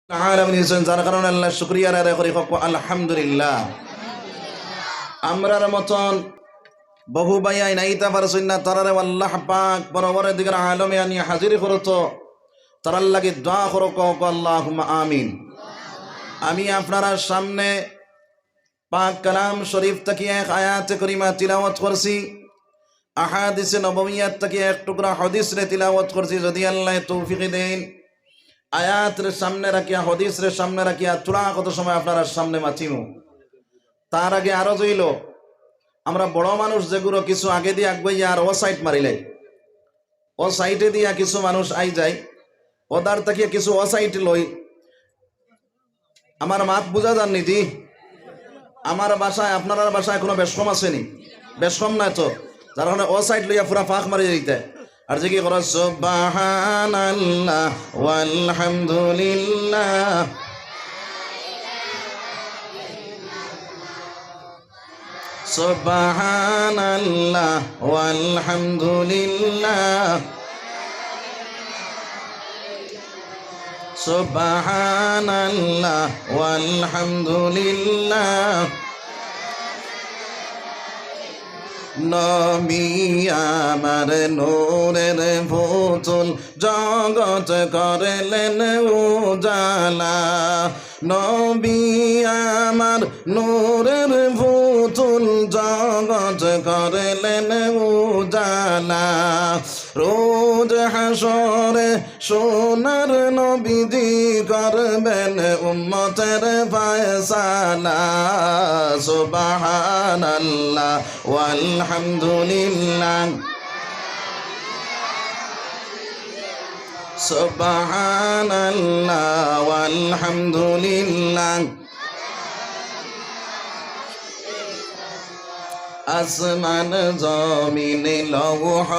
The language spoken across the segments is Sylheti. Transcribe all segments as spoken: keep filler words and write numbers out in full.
আলামিন হইছইন, যার কারণে আল্লাহর শুকরিয়া আদায় করি, কউক্কা আলহামদুলিল্লাহ। আমরার মতন বহু ভাইয়াইন আইতা পারছইন না, তারারে আল্লাহ পাক পরওয়ারদিগার আলমে আনি হাজির করতো, তারার লাগি দোয়া করো, কউক্কা আল্লাহুম্মা আমিন। আমি আপনারার সামনে পাক কালাম শরীফ থাকি এক আয়াতে করিমা তিলাওয়াত করছি, আহাদিসে নববিয়াত থাকি এক টুকরা হাদিসরে তিলাওয়াত করছি। যদি আল্লায় তৌফিক দেইন, আয়াতরে সামনে রাখিয়া, হাদিসরে সামনে রাখিয়া থুড়া কত সময় আপনারার সামনে মাতিমু। তার আগে আরজ অইলো, আমরা বড় মানুষ যেগুলো কিছু আগেদি আগুয়াইয়া আর অউ সাইড মারিলাই, অউ সাইডে দিয়া কিছু মানুষ আই যায়, অউ ধার থাকিয়া কিছু অউ সাইড লই। আমার মাত বুঝা যার নি জি? আমার ভাষায়, আপনারার ভাষায় কোনো বেশকম আছে নি? বেশকম নাই তো, যার কারণে অউ সাইড লইয়া পুরা ফাঁক মারি দিতে। আর যে কি করো, সুবহানাল্লাহ ওয়ালহামদুলিল্লাহ, সুবহানাল্লাহ ওয়ালহামদুলিল্লাহ, সুবহানাল্লাহ ওয়ালহামদুলিল্লাহ। নবী আমার নূরের পুতুল, জগত করলেন উজালা। নবী আমার নূরের পুতুল, জগত করলেন উজালা। রোজ হাশরে সোনার নবীজি করবেন উম্মতের ফয়সালা। সুবহানাল্লাহ ওয়ালহামদুলিল্লাহ, সুবহানাল্লাহ ওয়ালহামদুলিল্লাহ। আসমান জমিন লৌহ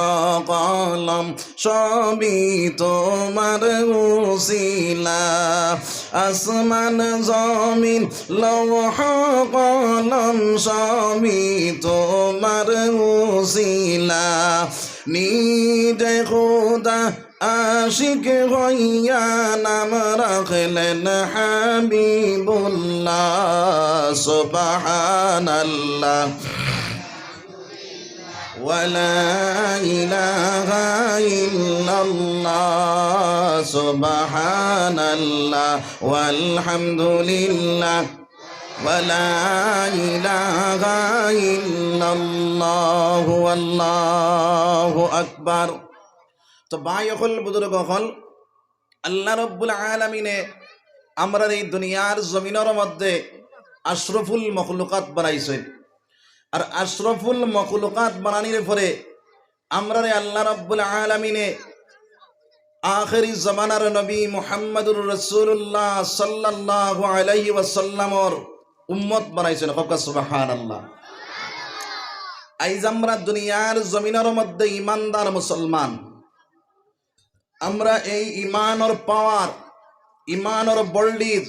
কলম সবই তোমার উসিলা। আসমান জমিন লৌহ কলম সবই তোমার উসিলা। নিজে খোদা আশিক হইয়া নাম রাখলেন হাবিবুল্লাহ। সুবহানাল্লাহ ওয়ালা ইলাহা ইল্লাল্লাহ, সুবহানাল্লাহ ওয়ালহামদুলিল্লাহ, ওয়ালা ইলাহা ইল্লাল্লাহু, আল্লাহু আকবার। তো ভাই অকল, বুজুর্গ অকল, আল্লাহ রব্বুল আলামিনে আমরারে এই দুনিয়ার জমিনর মধ্যে আশরাফুল মখলুকাত বানাইছইন। আর আশরাফুল মখলুকাত বানানির পরে আমরারে আল্লাহ রব্বুল আলামিনে আখেরি জমানার নবী মুহাম্মাদুর রাসূলুল্লাহ সাল্লাল্লাহু আলাইহি ওয়াসাল্লামর উম্মত বানাইছইন। কউক্কা সুবহানাল্লাহ। আইজ আমরা দুনিয়ার জমিনর মধ্যে ইমানদার মুসলমান, আমরা এই ইমানর পাওয়ার, ইমানর ভোল্টেজ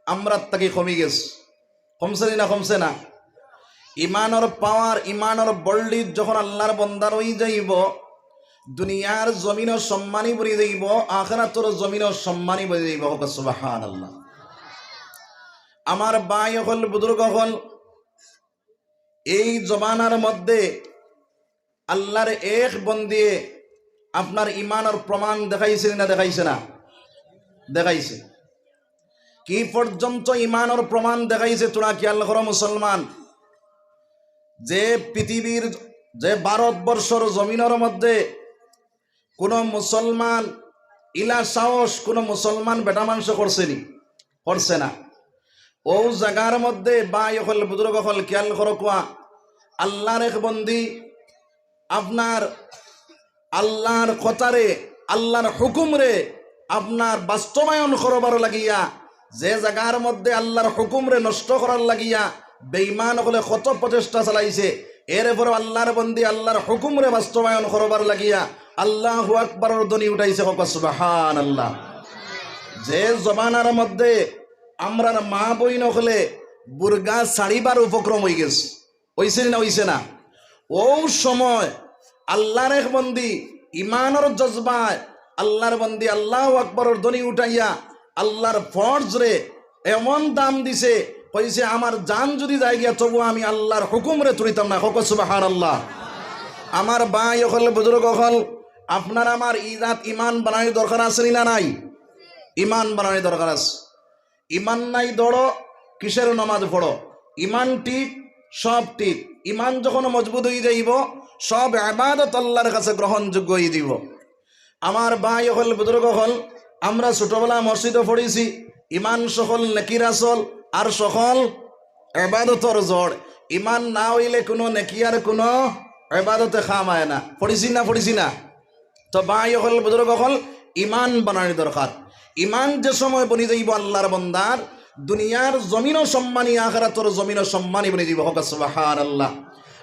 আমরার থাকি কমি গেছে। কমছে নি না? কমছে না? ইমানর পাওয়ার, ইমানর ভোল্টেজ যখন আল্লাহর বন্দার অই যাইবো, দুনিয়ার জমিনও সম্মানী বনি যাইবো, আখিরাতর জমিনও সম্মানী বনি যাইবো। কউক্কা সুবহানাল্লাহ। আমার ভাই অকল, বুজুর্গ অকল, এই জমানার মধ্যে আল্লাহর এক বন্দিয়ে আপনার ইমানর প্রমাণ দেখাইছে না দেখাইছে না? দেখাইছে। কি পর্যন্ত ইমানর প্রমাণ দেখাইছে, থুড়া খেয়াল করো মুসলমান। যে পৃথিবীর, যে ভারতবর্ষর জমিনর মধ্যে কোনো মুসলমান ইলা সাহস কোনো মুসলমান বেটা মানষে করছে নি? করছে না। অউ জাগার মধ্যে ভাই অকল, বুজুর্গ অকল, খেয়াল করো কুয়া, আল্লাহর এক বন্দি আপনার আল্লাহর কথারে, আল্লাহর হুকুমরে আপনার বাস্তবায়ন করবার লাগিয়া, যে জাগার মধ্যে আল্লাহর হুকুমরে নষ্ট করার লাগিয়া বেঈমান অকলে কত প্রচেষ্টা চালাইছে, এরপরও আল্লাহর বন্দি আল্লাহর হুকুমরে বাস্তবায়ন করবার লাগিয়া আল্লাহু আকবরর ধ্বনি উঠাইছে। কউক্কা সুবহানাল্লাহ। যে জমানার মধ্যে আমরার মা বইন অকলে বুরকা ছাড়িবার উপক্রম অই গেছে, অইছে নি না অইছে না? অউ সময় আল্লাহর এক বন্দি ইমানর জজবায় আল্লাহর বন্দি আল্লাহু আকবরর ধ্বনি উঠাইয়া আল্লাহর ফরজরে এমন দাম দিছে, কইছে, "আমার জান যুদি যায় গিয়া, তবু আমি আল্লাহর হুকুমরে তুলিতাম না।" কউক্কা সুবহানাল্লাহ। আমার ভাই অকল, বুজুর্গ অকল, আপনার আমার ই জাত ইমান বানানির দরকার আছে নি না নাই? ইমান বানানির দরকার আছে। ইমান নাই দৌড়ো, কিসের নমাজ পড়ো? ইমান ঠিক, সব ঠিক। ইমান যখন মজবুত অইযাইবো, সব ইবাদত আল্লাহর কাছে গ্রহণযোগ্য অইযিবো। আমার ভাই অকল, বুজুর্গ অকল, আমরা ছোটবেলা মসজিদো পড়ছি, ইমান সকল নেকির আসল, আর সকল ইবাদতর জড়। ইমান না অইলে কুনু নেকি আর কুনু ইবাদতে কাম আয় না। পড়ছি না, পড়ছি না? তো ভাই অকল, বুজুর্গ অকল, ইমান বানানির দরকার। ইমান যে সময় বনি যাইবো আল্লাহর বন্দার, দুনিয়ার জমিনও সম্মানী, আখিরাতর জমিনও সম্মানী বনি যাইবো। কউক্কা সুবহানাল্লাহ।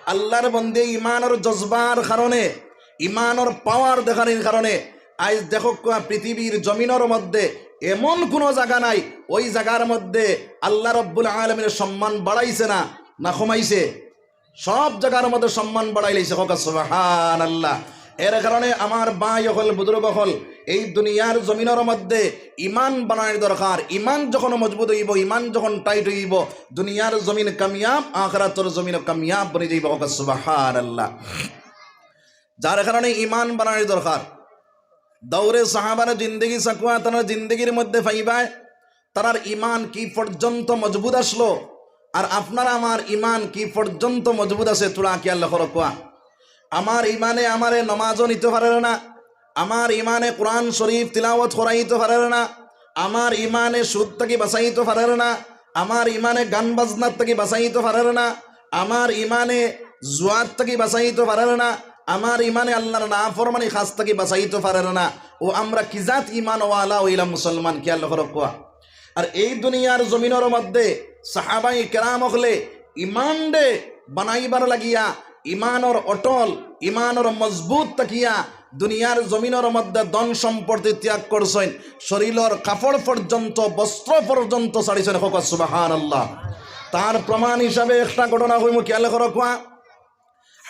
আল্লাহর বন্দে ইমানর জজবার কারণে, ইমানর power দেখানির কারণে আইজ দেখউক্কা পৃথিবীর জমিনর মধ্যে এমন কুনু জাগা নাই, ওই জাগার মধ্যে আল্লাহ রব্বুল আলামিনের সম্মান বাড়াইছে না, না কমাইছে? সব জাগার মধ্যে সম্মান বাড়াইলাইছে। কউক্কা সুবহানাল্লাহ। এর কারণে আমার ভাই অকল, বুজুর্গ অকল, এই দুনিয়ার জমিনর মধ্যে ইমান বানানির দরকার। ইমান যখন মজবুত অইবো, ইমান যখন tight অইবো, দুনিয়ার জমিন কামিয়াব, আখিরাতর জমিনও কামিয়াব বনি যাইবো। কউক্কা সুবহানাল্লাহ। যার কারণে ইমান বানানির দরকার। দৌরে সাহাবার জিন্দেগি চাউক্কা, তারার জিন্দেগির মধ্যে পাইবায় তারার ইমান কি পর্যন্ত মজবুত আছলো, আর আপনার আমার ইমান কি পর্যন্ত মজবুত আছে, থুড়া খিয়াল করউক্কা। আমার ইমানে আমারে নমাজও নিতো পারের না, আমার ইমানে কোরআন শরীফ তিলাওয়াত করাইতো পারের না, আমার ইমানে সুদ থাকি বাঁচাইতো পারের না, আমার ইমানে গান বাজনার থাকি বাঁচাইতো পারের না, আমার ইমানে জুয়ার থাকি বাঁচাইতো পারের না, আমার ইমানে আল্লাহর নাফরমানি কাজ থাকি বাঁচাইতো পারের না। ও আমরা কি জাত ইমানওয়ালা অইলাম মুসলমান, খিয়াল করউক্কা। আর এই দুনিয়ার জমিনর মধ্যে সাহাবায়ে কেরাম অকলে ইমানরে বানাইবার লাগিয়া, ইমানর অটল, ইমানর মজবুত থাকিয়া দুনিয়ার জমিনর মধ্যে ধন সম্পত্তি ত্যাগ করছইন, শরীলর কাপড় পর্যন্ত, বস্ত্র পর্যন্ত ছাড়িছইন। কউক্কা সুবহানাল্লাহ। তার প্রমাণ হিসাবে একটা ঘটনা কইমু, খিয়াল করউক্কা।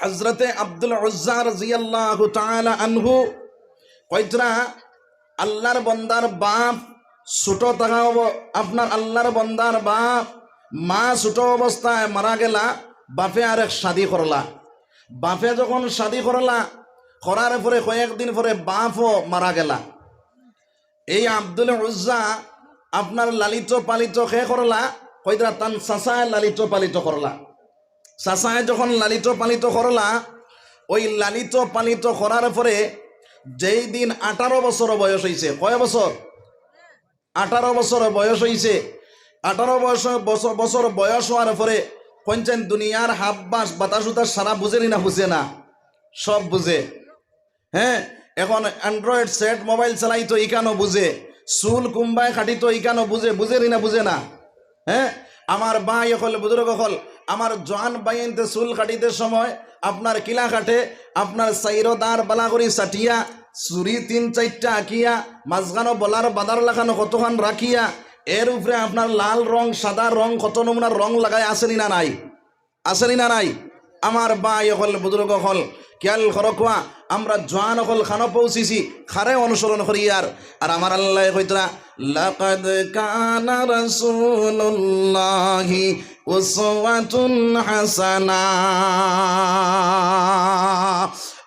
হযরতে আব্দুল উজ্জা রাদিয়াল্লাহু তাআলা আনহু কইতরা, আল্লাহর বন্দার বাপ ছোট থাকা অব-, আপনার আল্লাহর বন্দার বাপ, মা ছোট অবস্থায় মারা গেলা, বাপে আরেক শাদি করলা। বাপে যখন শাদি করলা, করার পরে কয়েকদিন পরে বাপও মারা গেলা। এই আব্দুল উজ্জা আপনার লালিত পালিত কে করলা? কইতরা তান চাচায় লালিত পালিত করলা। চাচায় যখন লালিত পালিত করলা, ওই লালিত পালিত করার পরে যেই দিন আঠারো বছর বয়স অইছে, কয় বছর? আঠারো বছর বয়স অইছে। আঠারো বয়স, বছর, বছর বয়স অওয়ার পরে কইনছেন দুনিয়ার হাব্বাস বাতাস উতাস সারা বুঝে নি না বুঝে না? সব বুঝে। হ্যাঁ, এখন Android set mobile চালাইতো ইখানও বুঝে, চুল কুম্বায় কাটিতো ইখানও বুঝে, বুঝে নি না বুঝে না? হ্যাঁ, আমার ভাই অকল, বুজুর্গ অকল, আমার জোয়ান ভাইয়াইন্তে চুল কাটিতে সময় আপনার কিলা কাটে, আপনার চাইরো দাঁড় বালা করি চাটিয়া, চুরি তিন চাইরটা আঁকিয়া, মাঝখানো বলার বাদার লাখানো কতখান রাখিয়া, এর উপরে আপনার লাল রং, সাদা রং, কত নমুনার রং লাগায়, আছে নি না নাই? আছে নি না নাই? আমার ভাই অকল, বুজুর্গ অকল, খিয়াল করউক্কা, আমরা জোয়ান অকল কানো পৌঁছিছি, কারে অনুসরণ করিয়ার। আর আমার আল্লায় কইতরা, "লাকাদ কানা রাসূলুল্লাহি উসওয়াতুন হাসানা।"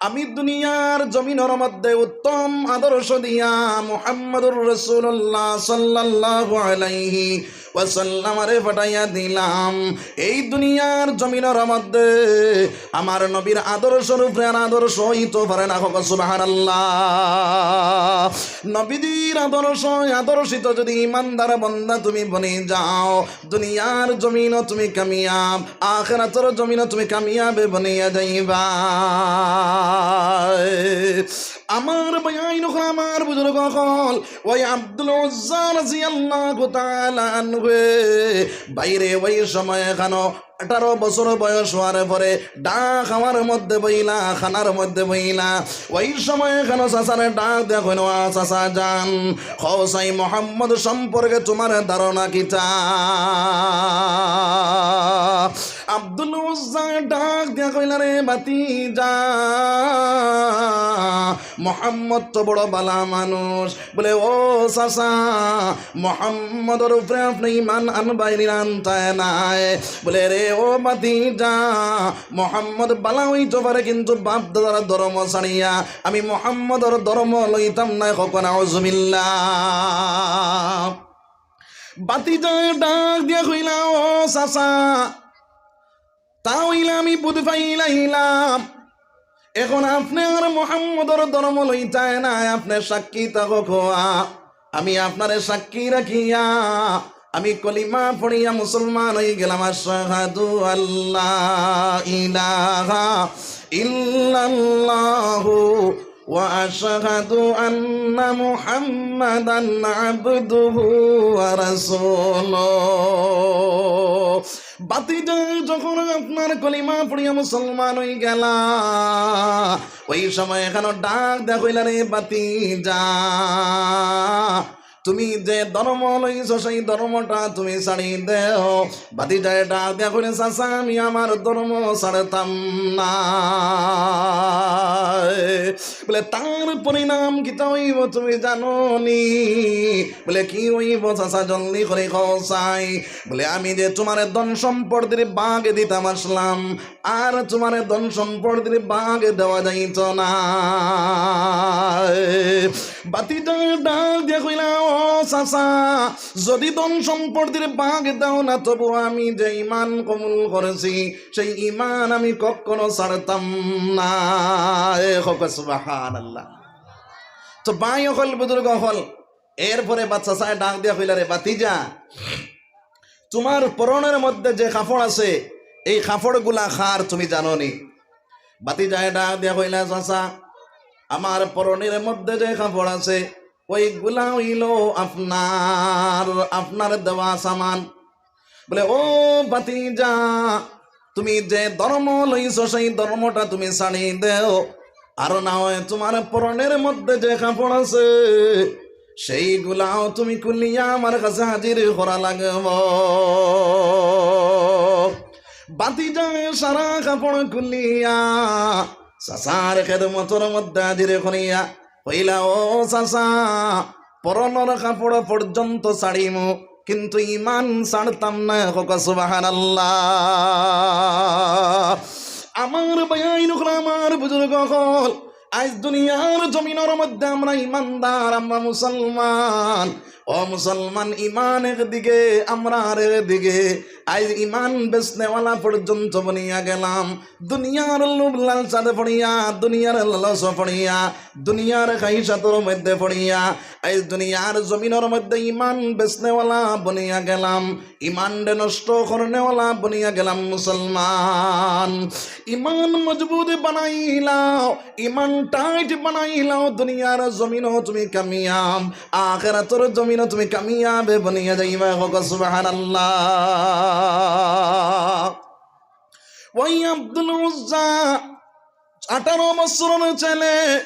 আমি দুনিয়ার জমিনর মধ্যে উত্তম আদর্শ দিয়া মুহাম্মাদুর রাসূলুল্লাহ সাল্লাল্লাহু আলাইহি ওয়াসাল্লামরে পাঠাইয়া দিলাম। এই দুনিয়ার জমিনর মধ্যে আমার নবীর আদর্শর উপরে আর আদর্শ অইতো পারে না। কউক্কা সুবহানাল্লাহ। নবীজির আদর্শ আদর্শিত যদি ইমানদার বন্দা তুমি বনি যাও, দুনিয়ার জমিনও তুমি কামিয়াব, আখিরাতর জমিনও তুমি কামিয়াব বনিয়া যাইবা। আমার ভাইয়াইন অকল, আমার বুজুর্গ অকল, ওই আব্দুল উজ্জা রাদিয়াল্লাহু তাআলা আনহু বাইরে ওই সময় এখানো আঠারো বছর বয়স অওয়ার পরে ডাক খাওয়ার মধ্যে বইলা, খানার মধ্যে বইলা, ওই সময় কেন চাচারে ডাক দিয়া কইন, "ও চাচা যান, খোসাই মোহাম্মদ সম্পর্কে তোমার ধারণা কিতা?" আব্দুল উজ্জা ডাক দিয়া কইলা, "রে ভাতিজা, মোহাম্মদ তো বড় ভালা মানুষ।" বলে, "ও চাচা, মোহাম্মদর উপরে আপনে ইমান আনবায় নি, আনতায় নায়।" বলে, "রে ও ভাতিজা, মোহাম্মদ ভালা অইতো পারে, কিন্তু বাপ দাদার ধর্ম ছাড়িয়া আমি মোহাম্মদর ধর্ম লইতাম নায়।" কউক্কা নাউজুবিল্লাহ। ভাতিজায় ডাক দিয়া কইলা, "ও চাচা, তা অইলে আমি বুঝ পাইলাইলাম, এখন আপনে আর মোহাম্মদর ধর্ম লইতায় নায়, আপনে সাক্ষী থাকউক্কা। আমি আপনারে সাক্ষী রাখিয়া আমি কলিমা পড়িয়া মুসলমান অইগেলাম। আশহাদু আল্লা ইলাহা ইল্লাল্লাহু ওয়া আশহাদু আন্না মুহাম্মাদান আবদুহু ওয়া রাসূলুহু।" ভাতিজা যখন আপনার কলিমা পড়িয়া মুসলমান অইগেলা, ওই সময় কেন ডাক দিয়া কইলা, "রে ভাতিজা, তুমি যে ধর্ম লইছো সেই ধর্মটা তুমি ছাড়ি দেও।" ভাতিজায় ডাক দিয়া কইন, "চাচা, আমি আমার ধর্ম ছাড়তাম না।" বলে, "তার পরিণাম কিতা অইবো তুমি জানো নি?" বলে, "কি অইবো চাচা, জলদি করি কও চাই।" বলে, "আমি যে তোমারে ধন সম্পত্তির ভাগ দিতাম আসলাম, আর তোমারে ধন সম্পত্তির ভাগ দেওয়া যাইতো না।" ভাতিজায় ডাক দিয়া কইলা, "ও চাচা, যদি ধন সম্পত্তির ভাগ দাও না, তবু আমি যে ইমান কবুল করছি, সেই ইমান আমি কখনো ছাড়তাম না।" এ কউক্কা সুবহানাল্লাহ। তো ভাই অকল, বুজুর্গ অকল, এরপরে বা চাচায় ডাক দিয়া কইলা, "রে ভাতিজা, তোমার পরনের মধ্যে যে কাপড় আছে, এই কাপড়গুলা কার তুমি জানো নি?" ভাতিজায় ডাক দিয়া কইলা, "চাচা, আমার পরনের মধ্যে যে কাপড় আছে, ওইগুলা অইলো আপনার, আপনার দেওয়া সামান।" বলে, "ও ভাতিজা, তুমি যে ধর্ম লইছো সেই ধর্মটা তুমি ছাড়ি দেও, আর না হয় তোমার পরনের মধ্যে যে কাপড় আছে সেইগুলাও তুমি খুলিয়া আমার কাছে হাজির করা লাগবো।" ভাতিজায় সারা কাপড় খুলিয়া চাচার খেদমতর মধ্যে হাজির করিয়া কইলা, "ও চাচা, পরনর কাপড় পর্যন্ত ছাড়িমু, কিন্তু ইমান ছাড়তাম না।" কউক্কা সুবহানাল্লাহ। আমার ভাইয়াইন অকল, আমার বুজুর্গ অকল, আইজ দুনিয়ার জমিনর মধ্যে আমরা ইমানদার, আমরা মুসলমান। ও মুসলমান, ইমান একদিকে, আমরা আর একদিকে। আইজ ইমান বেচনেওয়ালা পর্যন্ত বনিয়া গেলাম। দুনিয়ার লোভ লালসাত পড়িয়া, দুনিয়ার লালস পড়িয়া, দুনিয়ার খাইশাতর মধ্যে পড়িয়া, আইজ দুনিয়ার জমিনর মধ্যে ইমান বেচনেওয়ালা বনিয়া গেলাম, ইমানরে নষ্ট করনেওয়ালা বনিয়া গেলাম মুসলমান। ইমান মজবুত বানাইলাও, ইমান টাইট বানাইলাও, দুনিয়ার জমিনও তুমি কামিয়াব, আখেরাতর জমিনও তুমি কামিয়াব বনিয়া যাইবা। কউক্কা সুবহানাল্লাহ। ওই আব্দুল উজ্জা, আঠারো বছরর ছেলে,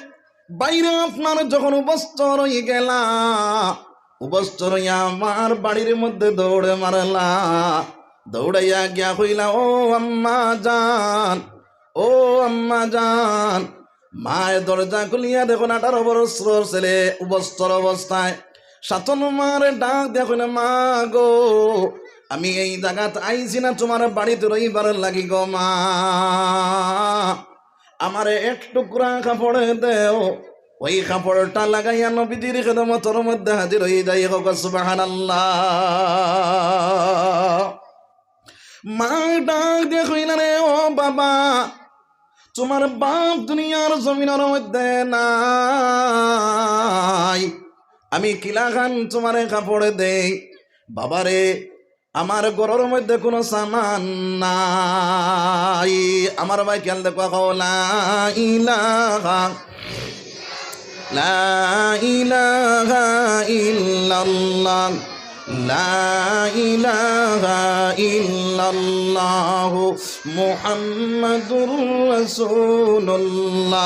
বাইরে আপনার যখন অবস্থান অইগেলা, অবস্থান অইয়া আমার বাড়ির মধ্যে দৌড় মারলা, দৌড়াইয়া গিয়া কইলা, "ও আম্মা জান, ও আম্মা জান।" মায় দরজা খুলিয়া দেখইন আঠারো বছরর ছেলে অবস্থান অবস্থায়। সাতন মারে ডাক দিয়া কইলা, "মা গো, আমি এই জাগাত আইছি না তোমার বাড়িত রইবার লাগি গো মা। আমারে এক টুকরা কাপড় দেও, ওই কাপড়টা লাগাইয়া নবীজির খেদমতর মধ্যে হাজির অই যাই।" কউক্কা সুবহানাল্লাহ। মা ডাক দিয়া কইলা, "রে ও বাবা, তোমার বাপ দুনিয়ার জমিনর মধ্যে নাই, আমি কিলাখান তোমারে কাপড় দেই?" বাবারে, আমার ঘরর মধ্যে কুনু সামান নাই। আমার ভাই খেয়াল দেখো, কও, লা ইলাহা, লা ইলাহা ইল্লাল্লাহ, لا إله إلا الله محمد رسول الله।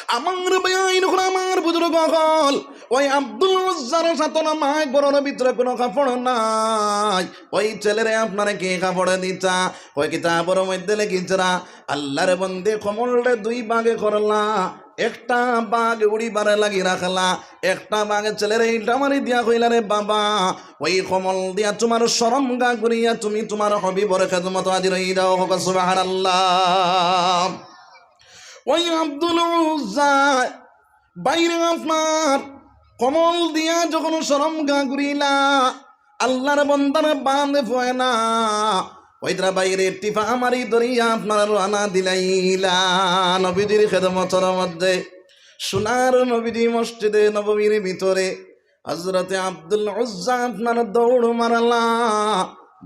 আমার ভাইয়াইন অকল, আমার বুজুর্গ অকল, ওই আব্দুল উজ্জার সাতন মায় ঘরর ভিতরে কুনু কাপড় নাই। ওই ছেলেরে আপনারা কি কাপড় দিতা? ওই কিতাবর মধ্যে লেখিছরা, আল্লার বন্দে কমলরে দুই ভাগে করলা, একটা ভাগ উড়িবারে লাগি রাখলা, একটা ভাগ ছেলেরে ইটা মারি দিয়া কইলা, "রে বাবা, ওই কমল দিয়া তুমার শরম গা ঘুরিয়া তুমি তুমার হাবিবর খেদমত হাজির অই যাও।" কউক্কা সুবহানাল্লাহ। ওই আব্দুল উজ্জা ভাইরে আপনার কমল দিয়া যখন শরম গা ঘুরিলা, আল্লার বন্দার বান্দে ফয় না, ওইতরা ভাইরে টিফা মারি ধরিয়া আপনার রওয়ানা দিলাইলা নবীজির খেদমতর মধ্যে। সোনার নবীজি মসজিদে নববীর ভিতরে, হযরতে আব্দুল উজ্জা আপনার দৌড় মারলা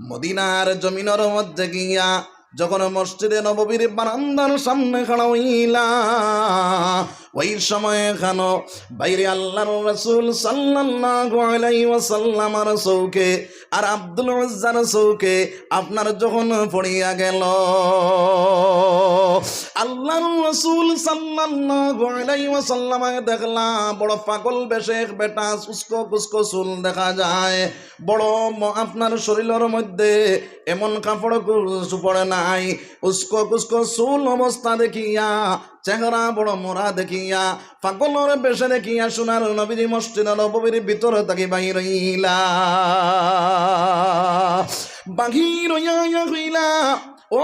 মদিনার জমিনর মধ্যে গিয়া, যখন মসজিদে নববীর বারান্দার সামনে খাড়া অইলা, ওই সময় খানো ভাইরে আল্লার রাসূল সাল্লাল্লাহু আলাইহি ওয়াসাল্লামর চউখে আর আব্দুল উজ্জার চউখে আপনার যখন পড়িয়া গেল, আল্লার রাসূল সাল্লাল্লাহু আলাইহি ওয়াসাল্লামে দেখলা বড় পাগল বেশে এক বেটা উস্কো খুস্কো চুল দেখা যায়, বড় ম-, আপনার শরীলর মধ্যে এমন কাপড় কু-, চোপড় নাই, উস্কো খুস্কো চুল অবস্থা দেখিয়া, চেহারা বড় মরা দেখিয়া, পাগলর বেশে দেখিয়া সোনার নবীজি মসজিদে নববীর ভিতর থাকি বাইর অইলা। বাইর অইয়া আইয়া কইলা, "ও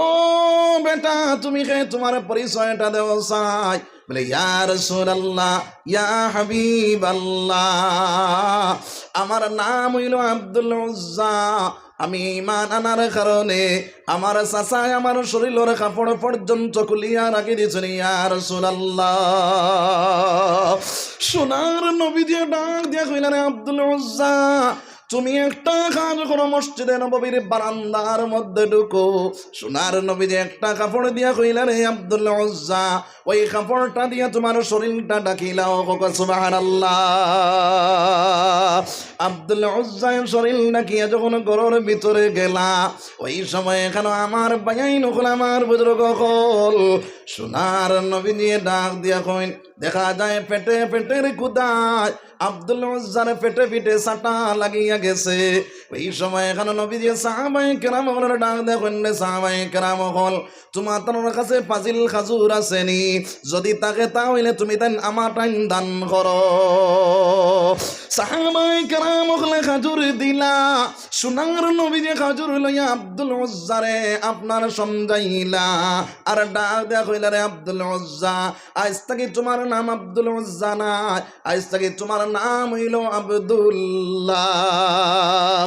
বেটা, তুমি কে? তুমার পরিচয়টা দেও চাই।" বলে, "ইয়া রাসূলুল্লাহ, ইয়া হাবিবাল্লাহ, আমার নাম অইলো আব্দুল উজ্জা। আমি ঈমান আনার কারণে আমার চাচায় আমার শরীলর কাপড় পর্যন্ত খুলিয়া রাখি দিছইন, ইয়া রাসূলুল্লাহ।" সোনার নবীজিয়ে ডাক দিয়া কইলা, "রে আব্দুল উজ্জা, তুমি একটা কাজ করো, মসজিদে নববীর বারান্দার মধ্যে ঢুকো।" সোনার নবীজিয়ে একটা কাপড় দিয়া কইলা, "রে আব্দুল উজ্জা, ওই কাপড়টা দিয়া তুমার শরীলটা ঢাকিলাও।" কউক্কা সুবহানাল্লাহ। আব্দুল উজ্জায় শরীল ঢাকিয়া যখন ঘরর ভিতরে গেলা, ওই সময় খানো আমার ভাইয়াইন অকল, আমার বুজুর্গ অকল, সোনার নবীজিয়ে ডাক দিয়া কইন, দেখা যায় পেটে পেটের ক্ষুধায় আব্দুল উজ্জার পেটে পিঠে চাটা লাগিয়া গেছে। ওই সময় খানো নবীজিয়ে সাহাবায়ে কেরাম অকলরে ডাক দিয়া কইন, "রে সাহাবায়ে কেরাম অকল, তুমাতানর কাছে পাজিল খাজুর আছে নি? যদি থাকে তা অইলে তুমি তাইন আমারটাইন দান করো।" সাহাবায়ে কেরাম অকলে খাজুর দিলা, সোনার নবীজিয়ে খাজুর লইয়া আব্দুল উজ্জারে আপনার সমঝাইলা, আর ডাক দিয়া কইলা, "রে আব্দুল উজ্জা, আইজ থাকি তুমার নাম আব্দুল উজ্জা নায়, আইজ থাকি তুমার নাম অইলো আব্দুল্লাহ।"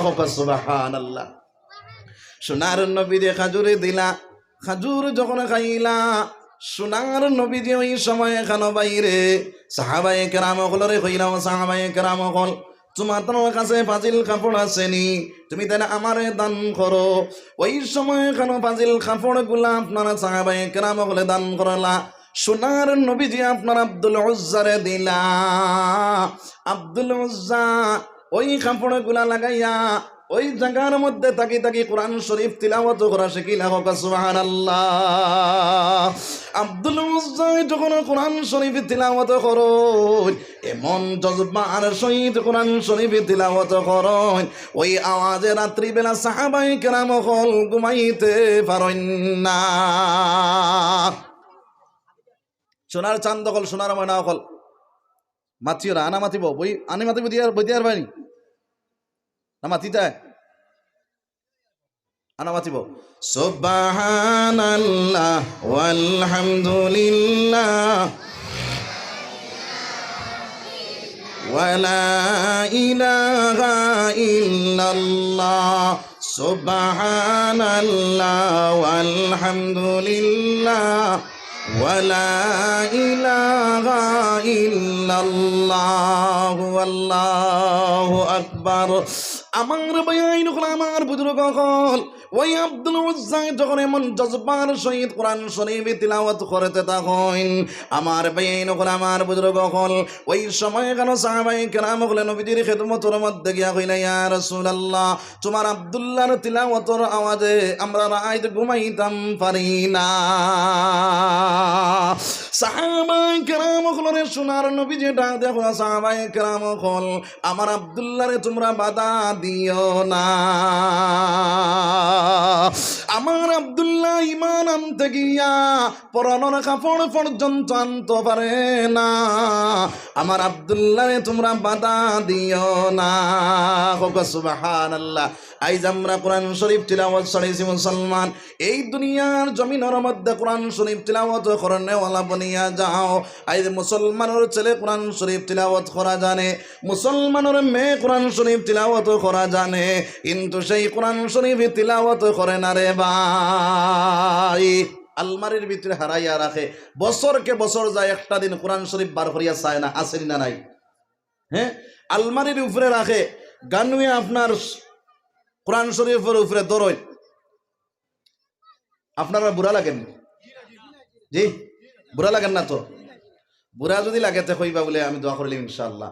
কউক্কা সুবহানাল্লাহ। সোনার নবীজিয়ে খাজুর দিলা, খাজুর যখন খাইলা, সোনার নবীজিয়ে ওই সময় খানো বাইরে সাহাবায়ে কেরাম অকলরে কইলা, "ও সাহাবায়ে কেরাম অকল, তুমাতানর কাছে পাজিল কাপড় আছে নি? তুমি তাইলে আমারে দান করো।" ওই সময় খানো পাজিল কাপড়গুলা আপনারা সাহাবায়ে কেরাম অকলে দান করলা। সোনার নবীজিয়ে আপনার আব্দুল উজ্জারে দিলা। আব্দুল উজ্জা ওই কাপড়গুলা লাগাইয়া ওই জাগার মধ্যে থাকি থাকি কোরআন শরীফ তিলাওয়াত করা শিখিলা। কউক্কা সুবহানাল্লাহ। আব্দুল উজ্জায় যখন কোরআন শরীফ তিলাওয়াত করইন, এমন জজবার সহিত কোরআন শরীফ তিলাওয়াত করইন, ওই আওয়াজে রাত্রিবেলা সাহাবায়ে কেরাম অকল ঘুমাইতে পারইন না। সোনার চান্দ অকল, সোনার ময়না অকল, মাতিও না, আনা মাতিবো, বই, আনি মাতিবো, দিয়া, বই দিয়ার বাইনি। না মাতিতায়? আনা মাতিবো। সুবহানাল্লাহ ওয়ালহামদুলিল্লাহ ওয়ালা ইলাহা ইল্লাল্লাহ। সুবহানাল্লাহ ওয়ালহামদুলিল্লাহ ওয়ালা ইলাহা ইল্লাল্লাহু আল্লাহু আকবার। আমার ভাইয়াইন অকল, আমার বুজুর্গ অকল, ওই আব্দুল উজ্জায় যখন এমন জজবার সহিত কোরআন শরীফ তিলাওয়াত করতে থাকইন, আমার ভাইয়াইন অকল, আমার বুজুর্গ অকল, ওই সময় কেন সাহাবায়ে কেরাম অকলে নবীজির খেদমতর মধ্যে গিয়া কইলা, "ইয়া রাসূলুল্লাহ, তুমার আব্দুল্লাহর তিলাওয়াতর আওয়াজে আমরা রাইত ঘুমাইতাম পারি না।" সাহাবায়ে কেরাম অকলরে শোনার নবীজি ডাক দেখো, সাহাবায়ে কেরাম অকল, আমার আব্দুল্লাহরে তুমরা বাধা দিও না। আমার আব্দুল্লাহ ইমান আনতে গিয়া পরনর কাপড় পর্যন্ত আনতো পারে না। আমার আব্দুল্লাহরে তুমরা বাধা দিও না। কউক্কা সুবহানাল্লাহ। আইজ আমরা কোরআন শরীফ তিলাওয়াত ছাড়ছি মুসলমান। এই দুনিয়ার জমিনর মধ্যে কোরআন শরীফ তিলাওয়াত করনেওয়ালা বনিয়া যাও। আইজ মুসলমানর ছেলে কোরআন শরীফ তিলাওয়াত করা জানে, মুসলমানর মেয়ে কোরআন শরীফ তিলাওয়াত করা জানে, কিন্তু সেই কোরআন শরীফ তিলাওয়াত করে না রে ভাই। আলমারির ভিতরে হারাইয়া রাখে, বছরকে বছর যায়, একটা দিন কোরআন শরীফ বার করিয়া চায় না, আছে নি না নাই? হ্যাঁ, আলমারির উপরে রাখে, গানুয়ে আপনার কোরআন শরীফর উপরে ধরইন। আপনারার বুরা লাগের নি? জি, বুরা লাগের না তো? বুরা যুদি লাগে তে কইবা বুলে, আমি দোয়া করিলিমু ইনশাআল্লাহ।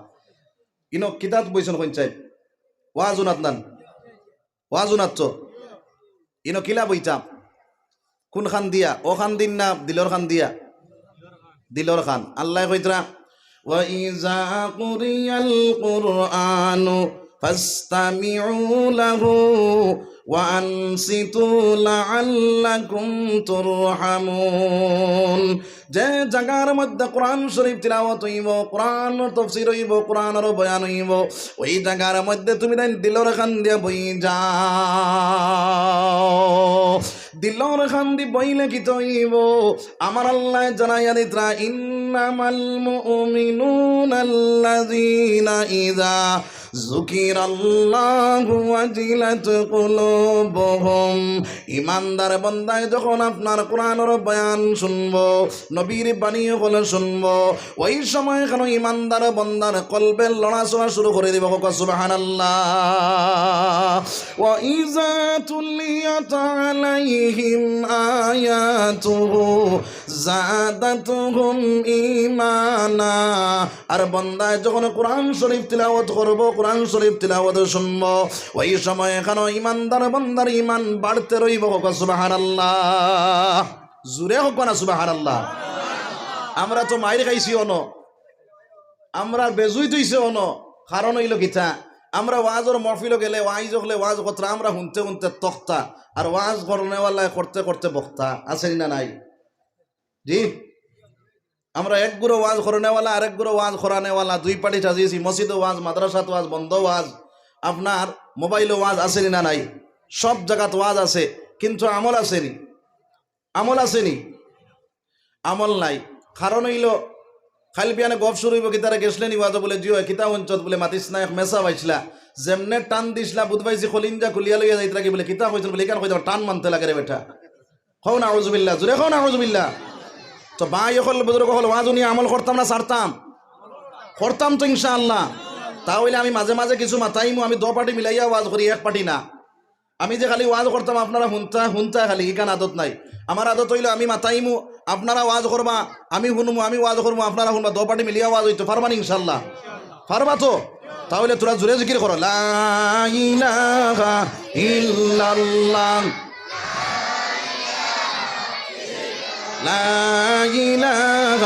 ইনো কিতাত বইছইন কইন চাই, ওয়াজ হুনাত নান, ওয়াজ হুনাত তো। ইনো কিলা বইতাম? কুনখান দিয়া? অখান দিন না দিলর খান দিয়া? দিলর খান। আল্লায় কইতরা, "ওয়া ইযা কুরিয়াল কুরআনু ফাসতামিউ লাহু ওয়া আনসিতু লাআল্লাকুম তুরহামুন।" যে জাগার মধ্যে কোরআন শরীফ তিলাওয়াত অইবো, কোরআনর তাফসীর অইবো, কোরআনর বয়ান অইবো, ওই জাগার মধ্যে তুমি তাইন দিলর খান দিয়া বই যাও। দিলর খান দি বইলে কিতা অইবো? আমার আল্লায় জানাইয়া দিতরা, "ইন্নামাল মুমিনুনাল্লাযীনা ইযা যুকিরাল্লাহু ওয়াজিলাত কুলুবুহুম।" ইমানদার বন্দায় যখন আপনার কোরআনর বয়ান শুনবো, নবীর বাণী অকল শুনবো, ওই সময় কেন ইমানদার বন্দার কলবে লড়াচড়া শুরু করি দিবো। কউক্কা সুবহানাল্লাহ। ওয়া ইযা তুলিয়াত আলাইহিম আয়াতুহু যাদাতহুম ঈমানা। আর বন্দায় যখন কোরআন শরীফ তিলাওয়াত করবো, কোরআন শরীফ তিলাওয়াত শুনবো, ওই সময় কেন ইমানদার বন্দার ইমান বাড়তে রইবো। কউক্কা সুবহানাল্লাহ। জুরে কউক্কা না সুবহানাল্লাহ। আমরা তো মাইর খাইছি অনো, আমরা বেজুইত অইছে অনো। কারণ অইলো কিতা? আমরা ওয়াজর মহফিলো গেলে ওয়াইজ অকলে ওয়াজ করতরা, আমরা হুনতে হুনতে তক্তা, আর ওয়াজ করনেওয়ালায় করতে করতে বক্তা। আছে নি না নাই? জি, আমরা এক গুরু ওয়াজ করনেওয়ালা, আরেক গুরু ওয়াজ করানেওয়ালা, দুই পার্টি সাজিয়েছি, মসজিদো ওয়াজ, মাদ্রাসাত ওয়াজ, বন্ধ ওয়াজ, আপনার মোবাইলো ওয়াজ আছে নি না নাই? সব জাগাত ওয়াজ আছে, কিন্তু আমল আছে নি? আমল আছে নি? আমল নাই। কারণ অইলো, খাইল বিয়ানে গফ শুরু অইবো, কিতারে গেছলে নি ওয়াজো? বুলে, "জি অয়।" "কিতা হুনছত?" বুলে, "মাতিস না, এক মেসা পাইছলা, যেমনে টান দিছলা, বুধ পাইছি কলিঞ্জা খুলিয়া লইয়া যাইতরা কি?" বুলে, "কিতা কইছইন?" বুলে, "ইখান কইতাম, টান মানতে লাগে রে বেটা।" কও না আউযুবিল্লাহ, জুরে কও না আউযুবিল্লাহ। তো ভাই অকল, বুজুর্গ অকল, ওয়াজ হুনিয়া আমল করতাম না ছাড়তাম? করতাম তো ইনশাআল্লাহ। তা অইলে আমি মাঝে মাঝে কিছু মাতাইমু, আমি দো পার্টি মিলাইয়া ওয়াজ করি, এক পার্টি না। আমি যে খালি ওয়াজ করতাম, আপনারা হুনতা, হুনতা খালি, ইখান আদত নাই। আমার আদত অইলো আমি মাতাইমু, আপনারা ওয়াজ করবা, আমি হুনমু, আমি ওয়াজ করমু, আপনারা হুনবা, দো পার্টি মিলিয়া ওয়াজ অইতো। পারবা নি ইনশাআল্লাহ? পারবা তো? তা অইলে থুড়া জুরে জিকির করো, লা ইলাহা ইল্লাল্লাহ। لا إله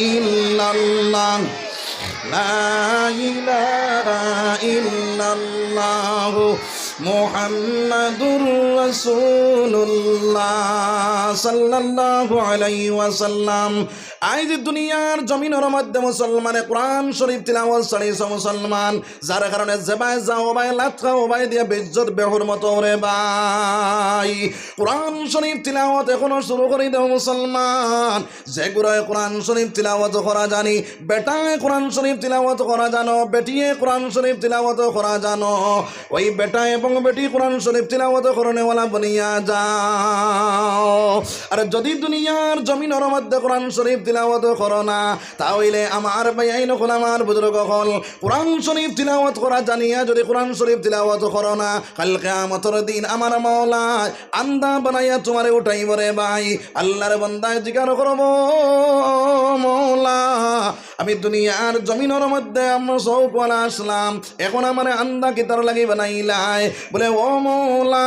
إلا الله، لا إله إلا الله، محمد رسول الله، صلى الله عليه وسلم। আইজ দুনিয়ার জমিনর মধ্যে মুসলমানে কোরআন শরীফ তিলাওয়াত ছাড়িছে মুসলমান, যার কারণে যেবায় যাও, ওবায় লাত খাও, ওবায় দিয়া বেইজ্জত বেহুরমত রে ভাই। কোরআন শরীফ তিলাওয়াত এখনো শুরু করি দেও মুসলমান। যে গুরুয়ে কোরআন শরীফ তিলাওয়াত করা জানি, বেটায় কোরআন শরীফ তিলাওয়াত করা জানো, বেটিয়ে কোরআন শরীফ তিলাওয়াত করা জানো, ওই বেটায় এবং বেটি কোরআন শরীফ তিলাওয়াত করনেওয়ালা বনিয়া যাও। আর যদি দুনিয়ার জমিনর মধ্যে কোরআন শরীফ তিলাওয়াত করো না, তা অইলে আমার ভাইয়াইন অকল, আমার বুজুর্গ অকল, কোরআন শরীফ তিলাওয়াত করা জানিয়া যদি কোরআন শরীফ তিলাওয়াত করো না, কাল কিয়ামতর দিন আমার মাওলায় আন্দা বানাইয়া তুমারে উঠাইবো রে ভাই। আল্লার বন্দায় জিকার করবো, মাওলা, আমি দুনিয়ার জমিনর মধ্যে আমার চউখওয়ালা আছলাম, এখন আমারে আন্দা কিতার লাগি বানাইলায়? বলে, ও মাওলা,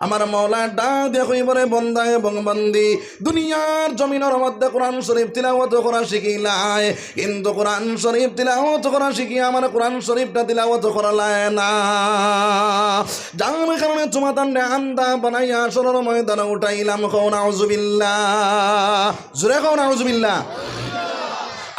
আমার মাওলা ডাক দিয়া কইবো রে, বন্দা এবং বন্দি, দুনিয়ার জমিনর মধ্যে কোরআন শরীফ তিলাওয়াত করা শিখিলায়, কিন্তু কোরআন শরীফ তিলাওয়াত করা শিখিয়া আমার কোরআন শরীফটা তিলাওয়াত করলায় না, যার কারণে তুমাতানরে আন্দা বানাইয়া হাশরর ময়দানে উঠাইলাম। কও নাউজুবিল্লাহ। জোরে কও নাউজুবিল্লাহ।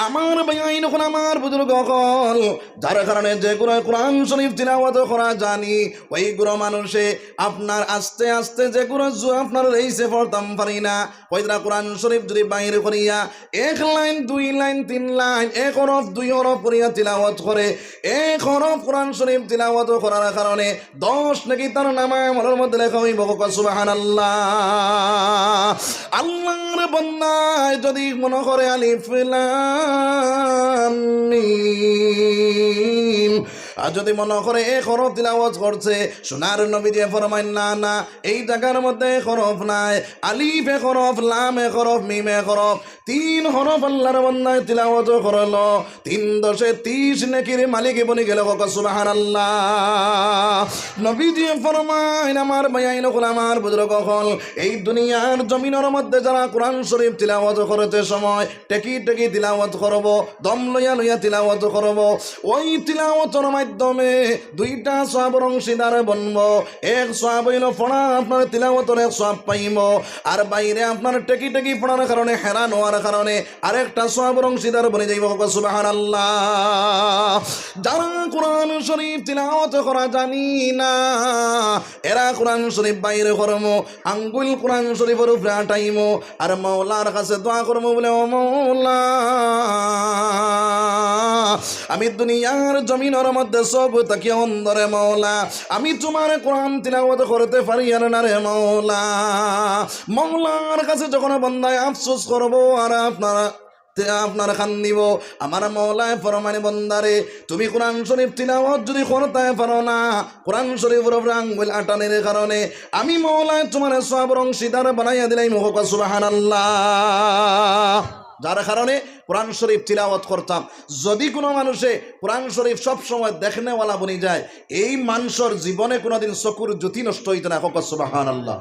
আমার ভাইয়াইন অকল, আমার বুজুর্গ অকল, যার কারণে যেগুরে কোরআন শরীফ তিলাওয়াত করা জানি, ওইগুরে মানুষে আপনার আস্তে আস্তে যেগুরে জু-, আপনার রেইসে পড়তাম পারি না, ওইগুরে কোরআন শরীফ যদি বাইর করিয়া এক লাইন, দুই লাইন, তিন লাইন, এক হরফ, দুই হরফ করিয়া তিলাওয়াত করে, এক হরফ কোরআন শরীফ তিলাওয়াত করার কারণে দশ নেকি তার নামায় আমলর মধ্যে লেখা অইবো। কও সুবহানাল্লাহ। আল্লার বন্দায় যদি মনো করে আলিফ লাম মিম, আর যদি মনো করে এক হরফ তিলাওয়াত করছে, সোনার নবীজিয়ে ফরমাইন, না, না, এই জাগার মধ্যে এক হরফ নাই, আলিফ এক হরফ, লাম এক হরফ, মিম এক হরফ, তিন হরফ আল্লার বন্দায় তিলাওয়াত করলো, তিন দশে তিশ নেকির মালিক বনি গেলো। কও সুবহানাল্লাহ। নবীজিয়ে ফরমাইন, আমার ভাইয়াইন অকল, আমার বুজুর্গ অকল, এই দুনিয়ার জমিনর মধ্যে যারা কোরআন শরীফ তিলাওয়াত করতে সময় টেকি টেকি তিলাওয়াত করবো, দম লইয়া লইয়া তিলাওয়াত করবো, ওই তিলাওয়াতর মাধ্যমে দুইটা সওয়াবর অংশীদার বনবো। এক সওয়াব অইলো পড়া, আপনার তিলাওয়াতর এক সওয়াব পাইবো, আর বাইরে আপনার টেকি টেকি পড়ার কারণে, হেরান অওয়ার কারণে আরেকটা সওয়াবর অংশীদার বনি যাইবো। কও সুবহানাল্লাহ। যারা কোরআন শরীফ তিলাওয়াত করা জানি না, এরা কোরআন শরীফ বাইর করমু, আঙ্গুল কোরআন শরীফর উপরে আটাইমু, আর মাওলার কাছে দোয়া করমু বলে, ও মাওলা, আমি দুনিয়ার জমিনর মধ্যে চউখ থাকি অন্ধ রে মাওলা, আমি তুমার কোরআন তিলাওয়াত করতে পারিয়ার না রে মাওলা। মাওলার কাছে যখন বন্দায় আফসোস করবো আর আপনার তে আপনার কান্দিবো, আমার মাওলায় ফরমাইন, বন্দারে, তুমি কোরআন শরীফ তিলাওয়াত যদি করতায় পারো না, কোরআন শরীফর উপরে আঙ্গুল আটানির কারণে আমি মাওলায় তুমারে সওয়াবর অংশীদার বানাইয়া দিলাইমু। কও সুবহানাল্লাহ। যার কারণে কোরআন শরীফ তিলাওয়াত করতাম। যদি কোনো মানুষে কোরআন শরীফ সব সময় দেখনেওয়ালা বনি যায়, এই মানষর জীবনে কোনোদিন চকুর জ্যোতি নষ্ট অইতো না। কও সুবহানাল্লাহ।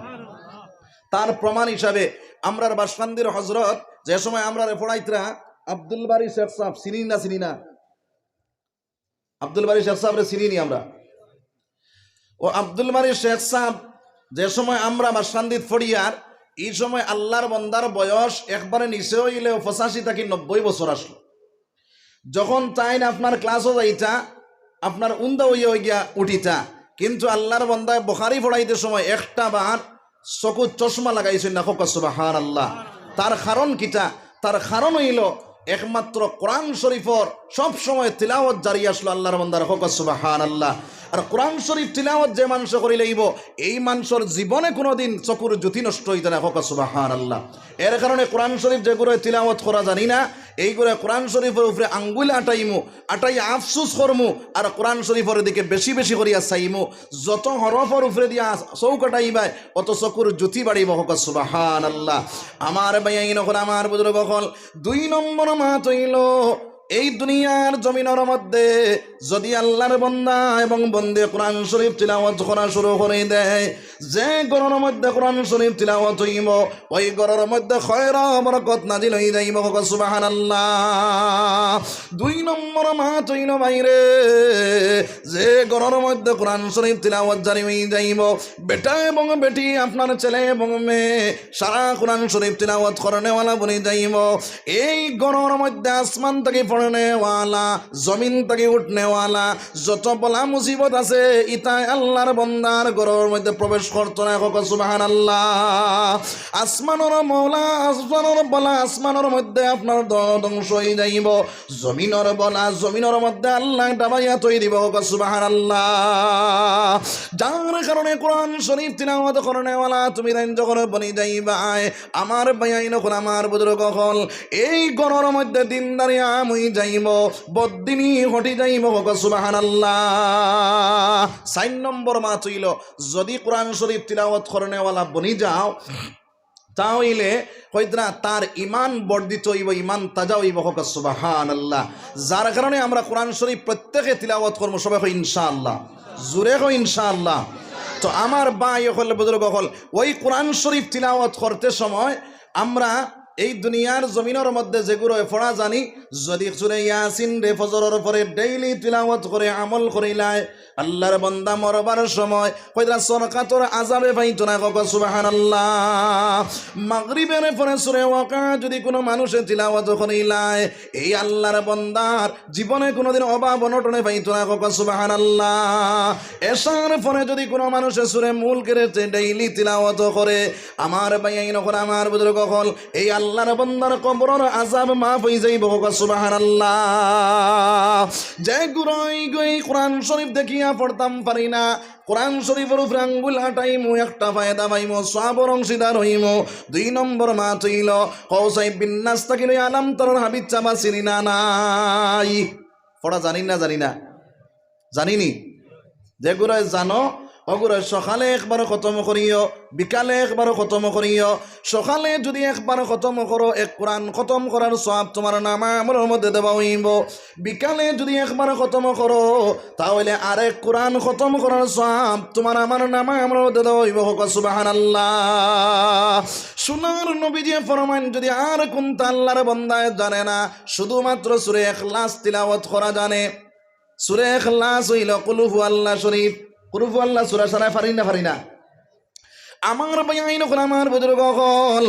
তার প্রমাণ হিসাবে আমরার বাসকান্দির হজরত যে সময় আমরারে পড়াইতরা, আব্দুল বারী শেখ সাহেব, চিনি না, চিনি না? আব্দুল বারী শেখ সাহেবরে চিনি নি আমরা? ও আব্দুল বারী শেখ সাহেব যে সময় আমরা বাসকান্দিত পড়িয়ার, ই সময় আল্লার বন্দার বয়স একবারে নিচে অইলেও পঁচাশি থাকি নব্বই বছর আছলো। যখন তাইন আপনার ক্লাসও যাইতা, আপনার উন্দা অইয়া অইগিয়া উঠিতা, কিন্তু আল্লার বন্দায় বুখারি পড়াইতে সময় একটা বার চকুত চশমা লাগাইছইন না। কও সুবহানাল্লাহ। তার কারণ কিতা? তার কারণ অইলো একমাত্র কোরআন শরীফর সব সময় তিলাওয়াত জারি আছলো আল্লার বন্দার। কও সুবহানাল্লাহ। আর কোরআন শরীফ তিলাওয়াত যে মানষে করিলাইবো, এই মানষর জীবনে কোনোদিন চকুর জ্যোতি নষ্ট অইতো না। কও সুবহানাল্লাহ। এর কারণে কোরআন শরীফ যেগুরে তিলাওয়াত করা জানি না, এইগুরে কোরআন শরীফর উপরে আঙ্গুল আটাইমু, আটাইয়া আফসুস করমু, আর কোরআন শরীফর দিকে বেশি বেশি করিয়া চাইমু। যত হরফর উপরে দিয়া চউখ আটাইবায়, অত চকুর জ্যোতি বাড়িবো। কও সুবহানাল্লাহ। আমার ভাইয়াইন অকল, আমার বুজুর্গ অকল, দুই নম্বর মাত অইলো, এই দুনিয়ার জমিনর মধ্যে যদি আল্লার বন্দা এবং বন্দি কোরআন শরীফ তিলাওয়াত করা শুরু করি দেয়, যে ঘরর মধ্যে কোরআন শরীফ তিলাওয়াত অইবো, ওই ঘরর মধ্যে খয়র বরকত নাজিল অই যাইবো। কও সুবহানাল্লাহ। দুই নম্বর মাত অইলো ভাইরে, যে ঘরর মধ্যে কোরআন শরীফ তিলাওয়াত জারি অই যাইবো, বেটা এবং বেটি, আপনার ছেলে এবং মেয়ে সারা কোরআন শরীফ তিলাওয়াত করনেওয়ালা বনি যাইবো, এই ঘরর মধ্যে আসমান থাকি করনেওয়ালা, জমিন থাকি উঠনেওয়ালা, যত বালা মুসিবত আছে, ইতায় আল্লার বন্দার ঘরর মধ্যে প্রবেশ করতো নায়। কউক্কা সুবহানাল্লাহ। আসমানর মওলা, আসমানর বালা, আসমানর মধ্যে আপনার ধ্বংস অইযাইবো। জমিনর বালা, জমিনর মধ্যে আল্লায় ডাবাইয়া থই দিবো। কউক্কা সুবহানাল্লাহ। যার কারণে কোরআন শরীফ তিলাওয়াত করনেওয়ালা তুমি তাইন যখন বনি যাইবায়, আমার ভাইয়াইন অকল, আমার বুজুর্গ অকল, এই ঘরর মধ্যে দিনদারি আম অইযাইবো, বদ্দিনি হটি যাইবো। কউক্কা সুবহানাল্লাহ। চাইর নম্বর মাত অইলো, যদি কোরআন শরীফ তিলাওয়াত করনেওয়ালা বনি যাও, তা অইলে কইতরা তার ইমান বর্ধিত অইবো, ইমান তাজা অইবো। কউক্কা সুবহানাল্লাহ। যার কারণে আমরা কোরআন শরীফ প্রত্যেকে তিলাওয়াত করমু, সবে কই ইনশাআল্লাহ, জুরে কই ইনশাআল্লাহ। তো আমার ভাই অকল, বুজুর্গ অকল, ওই কোরআন শরীফ তিলাওয়াত করতে সময় আমরা এই দুনিয়ার জমিনর মধ্যে যেগুরে পড়া জানি, যদি সুরে ইয়াসিন রে ফজরর পরে ডেইলি তিলাওয়াত করে আমল করিলায়, আল্লার বন্দা মরবার সময় কইতরা সরকাতর আজাবে পাইতো নায়। কউক্কা সুবহানাল্লাহ। মাগরিবের পরে সুরে ওয়াকিয়া যদি কুনু মানুষে তিলাওয়াত করিলায়, এই আল্লার বন্দার জীবনে কুনুদিন অভাব অনটনে পাইতো নায়। কউক্কা সুবহানাল্লাহ। এশার পরে যদি কুনু মানুষে সুরে মুলকের ডেইলি তিলাওয়াত করে, আমার ভাইয়াইন অকল, আমার বুজুর্গ অকল, এই আল্লার বন্দার কবরর আজাব মাফ অইযাইবো। কউক্কা সুবহানাল্লাহ। যেগুরে ইগুরে কোরআন শরীফ দেখিয়া পড়তাম পারি না, কোরআন শরীফর উপরে আঙ্গুল আটাইমু, একটা ফায়দা পাইমু, সওয়াবর অংশীদার অইমু। দুই নম্বর মাত অইলো, কউসাই বিন্নাস থাকি লইয়া আলাম তারার হাবিত চাবা চিনি না নাই। পড়া জানি না, জানি না, জানিনি? যেগুরে জানো, ওগুরে সকালে একবার খতম করিও, বিকালে একবার খতম করিও। সকালে যদি একবার খতম করো, এক কোরআন খতম করার সওয়াব তুমার নামা আমলর মধ্যে দেওয়া অইবো। বিকালে যদি একবার খতম করো, তা অইলে আরেক কোরআন খতম করার সওয়াব তুমার আমার নামা আমলর মধ্যে দেওয়া অইবো। কউক্কা সুবহানাল্লাহ। সোনার নবীজিয়ে ফরমাইন, যদি আর কুন্তা আল্লার বন্দায় জানে না, শুধুমাত্র সুরে ইখলাস তিলাওয়াত করা জানে, সুরে ইখলাস অইলো কুল হু আল্লাহ শরীফ। কুল হু আল্লাহ সুরা সারা পারি না, পারি না? আমার ভাইয়াইন অকল, আমার বুজুর্গ অকল,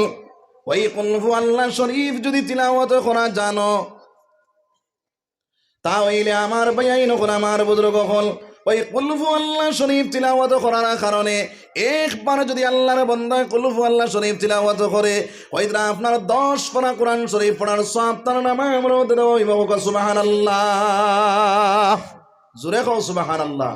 ওই কুল হু আল্লাহ শরীফ যদি তিলাওয়াত করা জানো, তা অইলে আমার ভাইয়াইন অকল, আমার বুজুর্গ অকল, ওই কুল হু আল্লাহ শরীফ তিলাওয়াত করার কারণে একবার যদি আল্লার বন্দায় কুল হু আল্লাহ শরীফ তিলাওয়াত করে, কইতরা আপনার দশ পারা কোরআন শরীফ পড়ার সওয়াব তার নামা আমলর মধ্যে দেওয়া অইবো। কউক্কা সুবহানাল্লাহ। জুরে কও সুবহানাল্লাহ।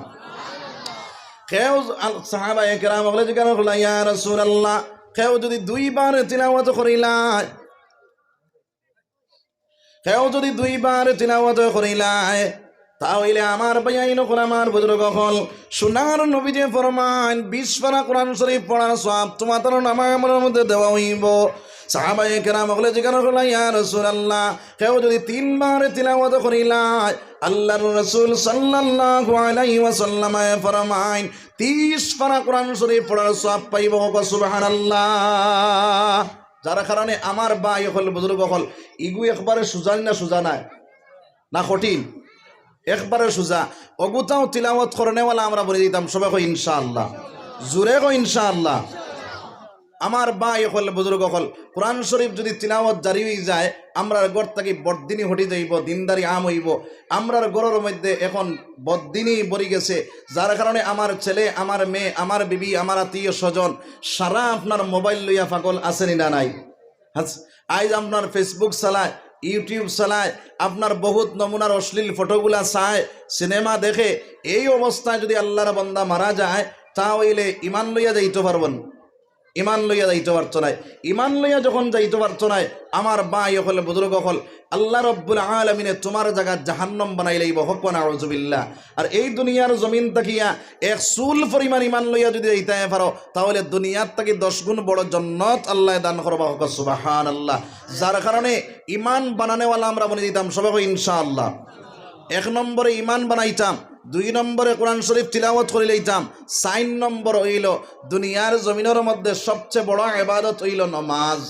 কেউ আল-, সাহাবায়ে কেরাম অকলে জিজ্ঞাসা করলা, ইয়া রাসূলুল্লাহ, কেউ যদি দুইবার তিলাওয়াত করিলায়, কেউ যদি দুইবার তিলাওয়াত করিলায়, তা অইলে আমার ভাইয়াইন অকল, আমার বুজুর্গ অকল, সোনার নবীজিয়ে ফরমাইন, বিশ পারা কোরআন শরীফ পড়ার সওয়াব তুমার নামা আমলর মধ্যে দেওয়া অইবো। সাহাবায়ে কেরাম অকলে জিজ্ঞাসা করলা, ইয়া রাসূলুল্লাহ, কেউ যদি তিনবার তিলাওয়াত করিলায়, আল্লার রাসূল সাল্লাল্লাহু আলাইহি ওয়াসাল্লামে ফরমাইন, তিশ পারা কোরআন শরীফ পড়ার সওয়াব পাইবো। কউক্কা সুবহানাল্লাহ। যার কারণে আমার ভাই অকল, বুজুর্গ অকল, ইগু একবারে সুজা না সুজা নায়, না কঠিন? একবারে সুজা। অগুতাও তিলাওয়াত করনেওয়ালা আমরা বনি যাইতাম, সবে কই ইনশাআল্লাহ, জুরে কই ইনশাআল্লাহ। আমার ভাই অকল, বুজুর্গ অকল, কোরআন শরীফ যদি তিলাওয়াত জারি অইযায়, আমরার ঘর থাকি বদ্দিনি হটি যাইবো, দিনদারি আম অইবো। আমরার ঘরর মধ্যে এখন বদ্দিনি ভরি গেছে, যার কারণে আমার ছেলে, আমার মেয়ে, আমার বিবি, আমার আত্মীয় স্বজন, সারা আপনার মোবাইল লইয়া পাগল, আছে নি না নাই? আইজ আপনার Facebook চালায়, YouTube চালায়, আপনার বহুত নমুনার অশ্লীল ফটোগুলা চায়, সিনেমা দেখে। এই অবস্থায় যদি আল্লার বন্দা মারা যায়, তা অইলে ইমান লইয়া যাইতো পারবো নি? ইমান লইয়া যাইতো পারতো নায়। ইমান লইয়া যখন যাইতো পারতো নায়, আমার ভাই অকল, বুজুর্গ অকল, আল্লাহ রব্বুল আলামিনে তুমার জাগা জাহান্নাম বানাইলাইবো। কউক্কা নাউজুবিল্লাহ। আর এই দুনিয়ার জমিন থাকিয়া এক চুল পরিমাণ ইমান লইয়া যদি যাইতায় পারো, তা অইলে দুনিয়ার থাকি দশ গুণ বড় জন্নত আল্লায় দান করবা। কউক্কা সুবহানাল্লাহ। যার কারণে ইমান বানানেওয়ালা আমরা বনি যাইতাম, সবে কই ইনশাআল্লাহ। এক নম্বরে ইমান বানাইতাম, দুই নম্বরে কোরআন শরীফ তিলাওয়াত করিলাইতাম, চাইর নম্বর অইলো দুনিয়ার জমিনর মধ্যে সবচেয়ে বড় ইবাদত অইলো নমাজ।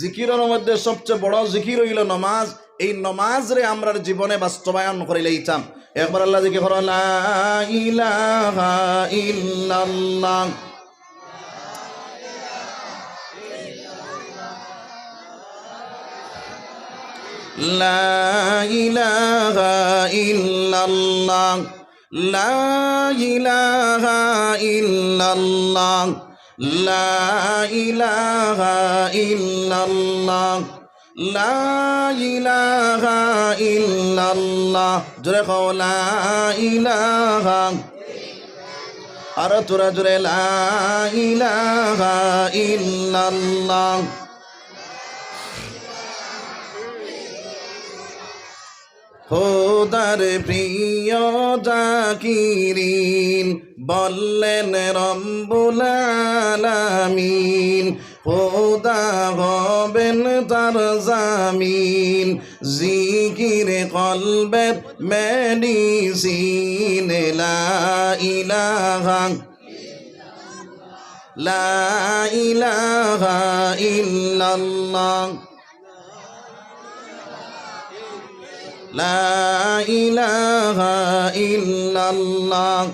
জিকিরর মধ্যে সবচেয়ে বড় জিকির অইলো নমাজ। এই নমাজরে আমরার জীবনে বাস্তবায়ন করিলাইতাম। একবার আল্লাহ জিকির করো, লা ইলাহা ইল্লাল্লাহ। لا إله إلا الله. لا إله إلا الله. لا إله إلا الله. لا إله إلا الله. জোরে কও, لا إله. আরো থুড়া জোরে, لا إله إلا الله. খোদার প্রিয় জাকিরিন বললেন রব্বুল আলামিন, খোদা হবেন তার জামিন, জিকির কলবের মেডিসিন। লা ইলাহা, লা ইলাহা ইল্লাল্লাহ। لا إله إلا الله.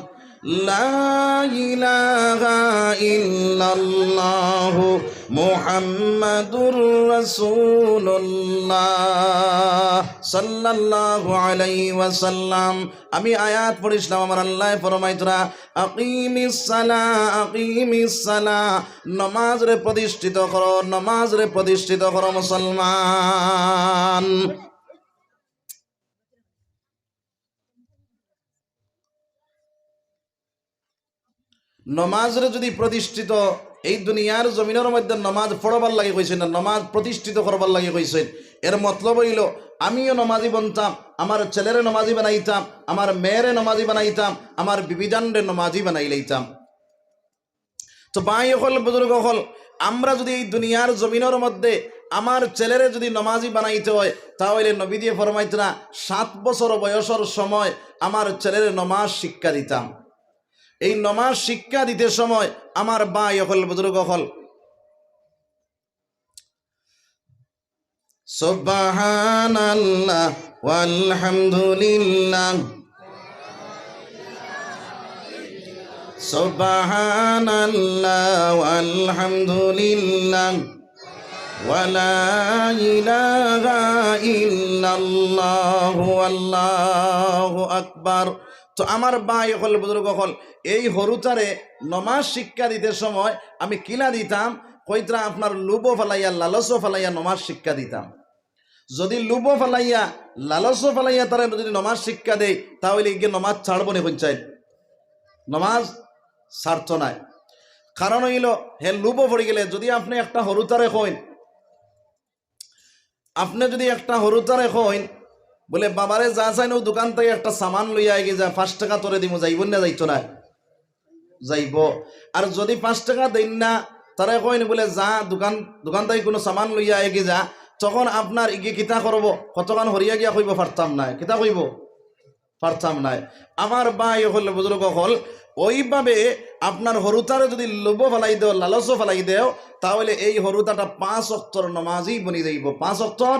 لا إله إلا الله. محمد رسول الله صلى الله عليه وسلم. আমি আয়াত পড়ছিলাম, আমার আল্লায় ফরমাইতরা, আকিমিস সালাহ, আকিমিস সালাহ, নমাজরে প্রতিষ্ঠিত করো, নমাজরে প্রতিষ্ঠিত করো মুসলমান। নমাজরে যদি প্রতিষ্ঠিত, এই দুনিয়ার জমিনর মধ্যে নমাজ পড়বার লাগি কইছইন না, নমাজ প্রতিষ্ঠিত করবার লাগি কইছইন। এর মতলব অইলো, আমিও নমাজি বনতাম, আমার ছেলেরে নমাজি বানাইতাম, আমার মেয়েরে নমাজি বানাইতাম, আমার বিবিজানরে নমাজি বানাই লইতাম। তো ভাই অকল, বুজুর্গ অকল, আমরা যদি এই দুনিয়ার জমিনর মধ্যে আমার ছেলেরে যদি নমাজি বানাইতে হয়, তা অইলে নবীজিয়ে ফরমাইতরা, সাত বছর বয়সর সময় আমার ছেলেরে নমাজ শিক্ষা দিতাম। এই নমাজ শিক্ষা দিতে সময় আমার ভাই অকল, বুজুর্গ অকল, سبحان الله والحمد لله. سبحان الله والحمد لله. ولا إله إلا الله والله أكبر. তো আমার ভাই অকল, বুজুর্গ অকল, এই হুরুতারে নমাজ শিক্ষা দিতে সময় আমি কিলা দিতাম, কইতরা আপনার লোভও ফালাইয়া, লালচও ফালাইয়া নমাজ শিক্ষা দিতাম। যদি লোভও ফালাইয়া, লালচও ফালাইয়া তারে যদি নমাজ শিক্ষা দেই, তা অইলে ইগে নমাজ ছাড়বো নি কইন চাইন? নমাজ ছাড়তো নায়। কারণ অইলো, হে লোভও পড়ি গেলে, যদি আপনে একটা হুরুতারে কইন, আপনে যদি একটা হুরুতারে কইন, বুলে, "বাবারে, যা চাইন অউ দোকান থাকি একটা সামান লইয়া আইগি যা, পাঁচ টেকা তোরে দিমু", যাইবো না, যাইতো নায়? যাইবো। আর যদি পাঁচ টেকা দেইন না, তারে কইন বুলে, "যা দোকান, দোকান থাকি কুনু সামান লইয়া আইগি যা", তখন আপনার ইগে কিতা করবো? কতখান হরিয়া গিয়া কইবো, "পারতাম নায়।" কিতা কইবো? পারতাম নায়। আমার ভাই অকল, বুজুর্গ অকল, অউভাবে আপনার হুরুতারে যদি লোভও ফালাই দেও, লালচও ফালাই দেও, তা অইলে এই হুরুতাটা পাঁচ অক্তর নমাজি বনি যাইবো, পাঁচ অক্তর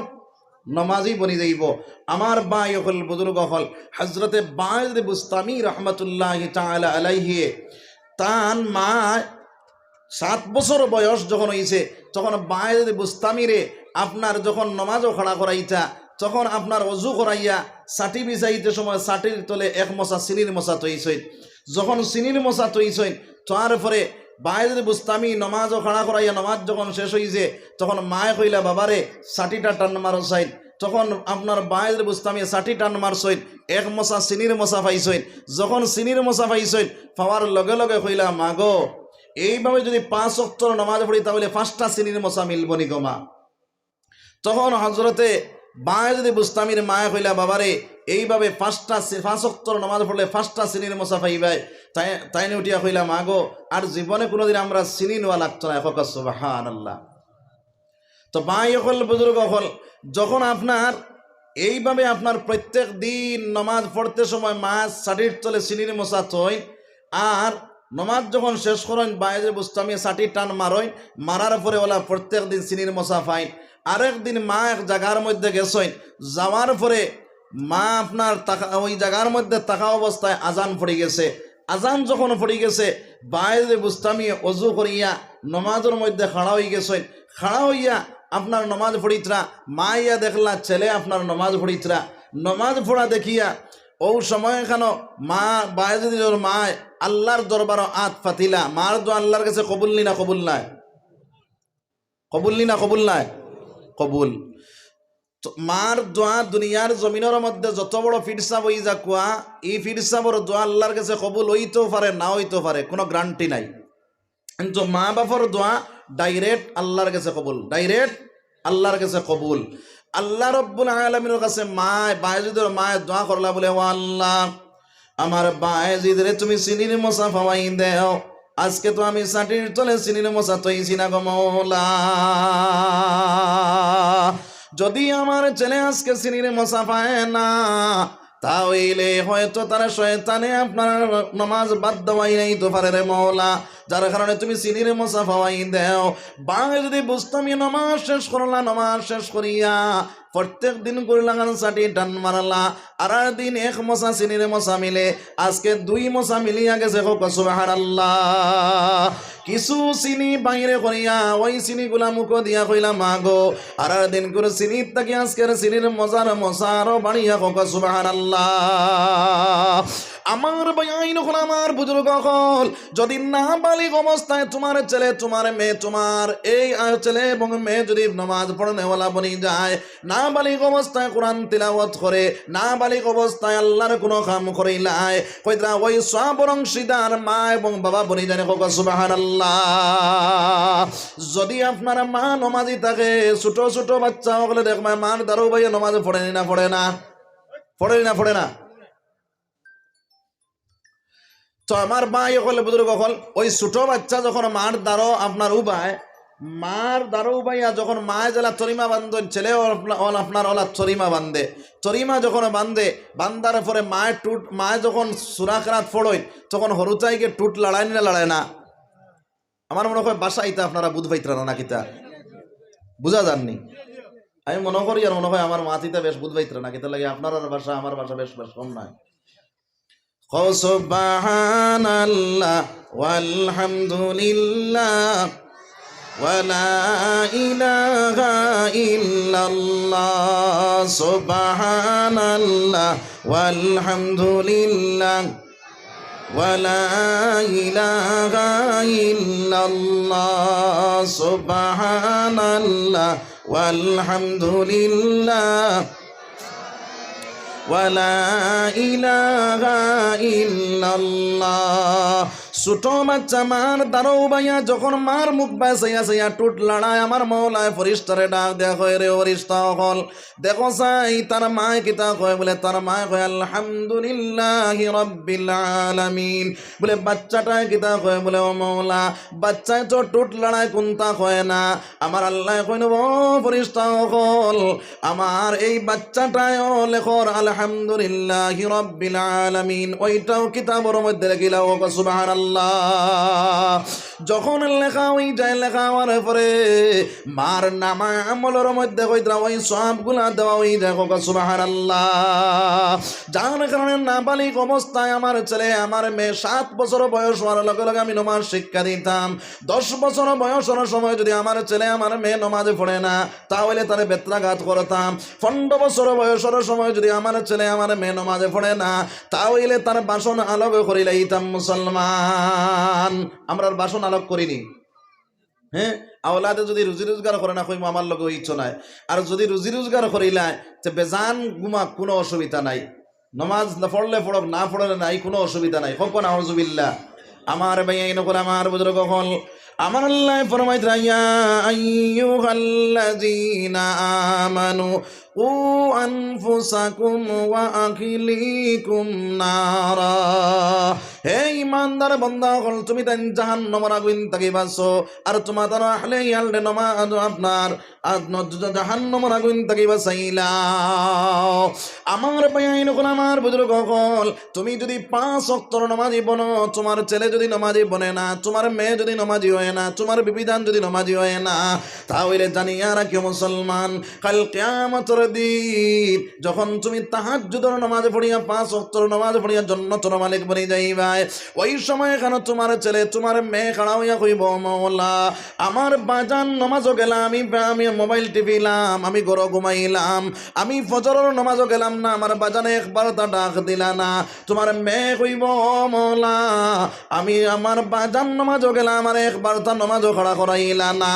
নমাজি বনি যাইবো। আমার ভাই অকল, বুজুর্গ অকল, হজরতে বায়েজ বুস্তামি রহমতুল্লাহি তাআলা আলাইহি, তান মা সাত বছর বয়স যখন অইছে, তখন বায়েজ বুস্তামিরে আপনার যখন নমাজও খাড়া করাইতা, তখন আপনার অজু করাইয়া ছাটি বিছাইতে সময় ছাটির তলে এক মছা চিনির মছা থইছইন। যখন চিনির মছা থইছইন, থওয়ার পরে বায়েজ বুস্তামি নমাজও খাড়া করাইয়া নমাজ যখন শেষ অইছে, তখন মায়ে কইলা, "বাবারে, ছাটিটা টান মারো চাইন।" তখন আপনার বায়েজ বুস্তামি ছাটি টান মারছইন, এক মছা চিনির মছা পাইছইন। যখন চিনির মছা পাইছইন, পাওয়ার লগে লগে কইলা, "মা গো, এইভাবে যদি পাঁচ অক্তর নামাজ পড়ি, তা অইলে পাঁচটা চিনির মছা মিলবো নি গো মা?" তখন হজরতে বায়েজ বুস্তামির মায়ে কইলা, "বাবারে, এইভাবে পাঁচটা চি-, পাঁচ অক্তর নামাজ পড়লে পাঁচটা চিনির মছা পাইবায়।" তাই, তাইন উঠিয়া কইলা, "মা গো, আর জীবনে কুনুদিন আমরা চিনি নেওয়া লাগতো নায়।" কউক্কা সুবহানাল্লাহ। তো ভাই অকল, বুজুর্গ অকল, যখন আপনার এইভাবে আপনার প্রত্যেক দিন নমাজ পড়তে সময় মা ছাটির তলে চিনির মছা থইন, আর নমাজ যখন শেষ করইন, বায়েজ বুস্তামিয়ে ছাটি টান মারইন, মারার পরে অলা প্রত্যেক দিন চিনির মছা পাইন। আরেক দিন মা এক জাগার মধ্যে গেছইন, যাওয়ার পরে মা আপনার থাকা, ওই জাগার মধ্যে থাকা অবস্থায় আজান পড়ি গেছে। আজান যখন পড়ি গেছে, বায়েজ বুস্তামি অজু করিয়া নমাজর মধ্যে খাড়া অই গেছইন। খাড়া অইয়া আপনার নমাজ পড়িত্রা, মাইয়া দেখলা ছেলে আপনার নমাজ পড়িত্রা, নমাজ পড়া দেখিয়া অউ সময় খানো মা, বায়েজিদর মায় আল্লার দরবারো আত পাতিলা, মার দোয়া আল্লার গেছে কবুল নি না কবুল নায়? কবুল নি না কবুল নায়? কবুল। তো মার দোয়া দুনিয়ার জমিনর মধ্যে যত বড় পীর সাব অই যাউক্কা, ই পীর সাবর দোয়া আল্লার গেছে কবুল অইতেও পারে, না অইতেও পারে, কুনু গ্যারান্টি নাই। কিন্তু মা বাপর দোয়া direct আল্লার গেছে কবুল, direct আল্লার গেছে কবুল। আল্লা রব্বুল আলামিনর গেছে মায়, বায়েজিদর মায় দোয়া করলা বুলে, "ও আল্লা, আমার বায়েজিদরে তুমি চিনির মশা পাওয়াই দেও, আজকে তো আমি ছাটির তলে চিনির মশা থইছি না গো মৌলা। যদি আমার ছেলে আজকে চিনির মশা পায় না, তা অইলে হয়তো তার শয়তানে আপনার নমাজ বাদ দেওয়াই নাইতো পারে রে মৌলা, যার কারণে তুমি চিনির মশা পাওয়াই দেও।" বায়েজিদে বুঝতো আমি নমাজ শেষ করলা, নমাজ শেষ করিয়া প্রত্যেক দিন গুর লাখান ছাটি টান মারলা, আর আর দিন এক মশা চিনির মশা মিলে, আজকে দুই মশা মিলিয়া গেছে, কউক্কা সুবহানাল্লাহ। কিছু চিনি বাইরে করিয়া অউ চিনিগুলা মুখো দিয়া কইলা, "মা গো, আর আর দিন গুর চিনির থাকি আজকের চিনির মজার মশা আরো বাড়িয়া", কউক্কা সুবহানাল্লাহ। আমার ভাইয়াইন অকল, আমার বুজুর্গ অকল, যদি নাবালিগ অবস্থায় তুমার ছেলে, তুমার মেয়ে, তুমার এই, আহ, ছেলে এবং মেয়ে যদি নমাজ পড়নেওয়ালা বনি যায়, নাবালিগ অবস্থায় কোরআন তিলাওয়াত করে, নাবালিগ অবস্থায় আল্লার কুনু কাম করিলায়, কইতরা অউ সওয়াবর অংশীদার মা এবং বাবা বনি যায়, কউক্কা সুবহানাল্লাহ। যদি আপনার মা নমাজি থাকে, ছোট ছোট বাচ্চা অকলে দেখবা মার দারো বাইয়া নমাজ পড়ে নি না পড়ে না? পড়ে নি না পড়ে না? তো আমার ভাই অকল, বুজুর্গ অকল, অউ ছোট বাচ্চা যখন মার দারো আপনার উবায়, মার দারো উবাইয়া যখন মায় যেলা তরিমা বান্ধইন, ছেলে অকল আপনার, অকল আপনার অলা তরিমা বান্ধে, তরিমা যখন বান্ধে, বান্ধার পরে মায় টুট, মায় যখন সুরা কেরাত পড়ইন, তখন হুরুতাইগে টুট লড়ায় নি না লড়ায় না? আমার মনো কয় ভাষা ইতা আপনারা বুঝ পাইতরা না, না কিতা? বুঝা যার নি? আমি মনো করি আর মনো কয় আমার মাত ইতা বেশ বুঝ পাইতরা না, কিতার লাগি আপনারার ভাষা আমার ভাষা বেশ, বেশ কম নায়। কও সুবহানাল্লাহ ওয়ালহামদুলিল্লাহ ওয়ালা ইলাহা ইল্লাল্লাহ, সুবহানাল্লাহ ওয়ালহামদুলিল্লাহ ওয়ালা ইলাহা ইল্লাল্লাহ, সুবহানাল্লাহ ওয়ালহামদুলিল্লাহ ওয়ালা ইলাহা ইল্লাল্লাহ। ছোট বাচ্চা মার দারো উবাইয়া যখন মার মুখ বায় চাইয়া চাইয়া টুট লড়ায়, আমার মৌলায় ফিরিস্তারে ডাক দেয়া কয়, "রে ফিরিস্তা অকল, দেখো চাই, তার মায় কিতা কয়?" বুলে, তার মায় কয়, "আলহামদুলিল্লাহি রাব্বিল আলামিন।" বুলে, বাচ্চাটায় কিতা কয়? বুলে, "ও মৌলা, বাচ্চায় তো টুট লড়ায়, কুন্তা কয় না।" আমার আল্লায় কইন, "ও ফিরিস্তা অকল, আমার এই বাচ্চাটায়ও লেখর আলহামদুলিল্লাহি রাব্বিল আলামিন, অইটাও কিতাবর মধ্যে লেখিলাও।" কও সুবহানাল্লাহ। যখন লেখা অই যায়, লেখা অওয়ার পরে মার নামায় আমলর মধ্যে কইতরা অউ সওয়াবগুলা দেওয়া অই যায়। কও সুবহানাল্লাহ। যার কারণে নাবালিগ অবস্থায় আমার ছেলে, আমার মেয়ে সাত বছর বয়স অওয়ার লগে লগে আমি নমাজ শিক্ষা দিতাম। দশ বছর বয়সর সময় যদি আমার ছেলে, আমার মেয়ে নমাজ পড়ে না, তা অইলে তারে বেত্রাঘাত করতাম। পনরো বছর বয়সর সময় যদি আমার ছেলে, আমার মেয়ে নমাজ পড়ে না, তা অইলে তার বাসন আলগ করিলাইতাম। মুসলমান, আমরার বাসন আলগ করি নি? হ্যাঁ, আওলাদে যদি রুজি রোজগার করে না, কইমু আমার লগে অইতো নায়। আর যদি রুজি রোজগার করিলায়, তে বেজান ঘুমাক, কুনু অসুবিধা নাই। নমাজ না পড়লে পড়ক, না পড়লে নাই, কুনু অসুবিধা নাই। কও না, নাউজুবিল্লাহ। আমার ভাইয়াইন অকল, আমার বুজুর্গ অকল, আমার আল্লায় ফরমাইতরা, "ইয়া আইয়ুহাল্লাযীনা আমানু কু আনফুসাকুম ওয়া আহলিকুম নারা।" হে ইমানদার বান্দা অকল, তুমিতাইন জাহান্নামর আগুইন থাকি বাচো, আর তুমাতার আহলে ইয়ালরে নমাজ আপনার আর ন-, জ-, জাহান্নামর আগুইন থাকি বাচাইলাও। আমার ভাইয়াইন অকল, আমার বুজুর্গ অকল, তুমি যদি পাঁচ ওয়াক্তর নমাজি বনো, তুমার ছেলে যদি নমাজি বনে না, তুমার মেয়ে যদি নমাজি অয় না, তুমার বিবিদান যদি নমাজি অয় না, তা অইলে জানিয়া রাখিও মুসলমান, কাইল কিয়ামতর দিন যখন তুমি তাহাজ্জুদর নামাজ পড়িয়া, পাঁচ ওয়াক্তর নামাজ পড়িয়া জন্নতর মালিক বনি যাইবায়, ওই সময় কেন তোমার ছেলে, তোমার মেয়ে খাড়া হইয়া কইব, "মৌলা, আমার বাজান নামাজও গেলাম, আমি, আমি মোবাইল টিপিলাম, আমি ঘরো ঘুমাইলাম, আমি ফজরর নামাজও গেলাম না, আমার বাজানে একবারতা ডাক দিলা না।" তোমার মেয়ে কইব, "ও মৌলা, আমি আমার বাজান নামাজও গেলাম, আমার একবারতা নামাজও খাড়া করাইলা না।"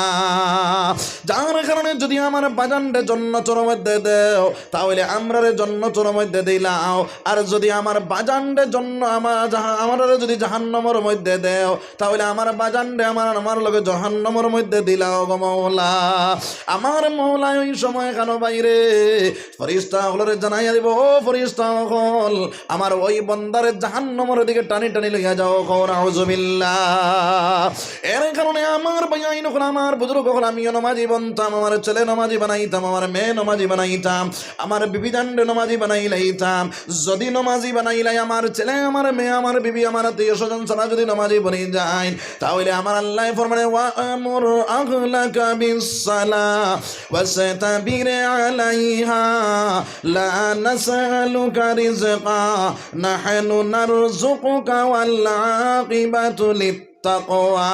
যার কারণে যদি আমার বাজানরে জন্নতর মধ্যে দেও, তাহলে আমরারে জন্নতর মধ্যে দিলাও। আর যদি আমার বাজানরে জন্ন-, আমার জাহা-, আমরারে যদি জাহান্নামর মধ্যে দেও, তাহলে আমার বাজানরে আমার, আমার লগে জাহান্নামর মধ্যে দিলাও গো মৌলা। আমার মৌলা ওই সময় কেন বাইরে ফিরিস্তা অকলরে জানাইয়া দিব, "ও ফিরিস্তা অকল, আমার ওই বন্দারে জাহান্নামর দিকে টানি টানি লইয়া যাও।" কও নাউজুবিল্লাহ। এর কারণে আমার ভাইয়াইন অকল, আমার বুজুর্গ অকল, আমিও নামাজি বনতাম, আমার ছেলে নামাজি বানাইতাম, আমার মেয়ে নামাজি বানাইতাম, আমার বিবি জানরে নামাজি বানাইলাইতাম। যদি নামাজি বানাইলাই আমার ছেলে, আমার মেয়ে, আমার বিবি, আমার আত্মীয় স্বজন ছাড়া যদি নামাজি বনি যায়, তাহলে আমার আল্লায় ফরমানে, "ওয়া'মুর আহলাকা বিস-সালাহ ওয়াসতাবির আলাইহা, লা নাসআলুকা রিজকা, নাহনু নারযুকুকা ওয়াল আকিবাতু লিত-তাকওয়া।"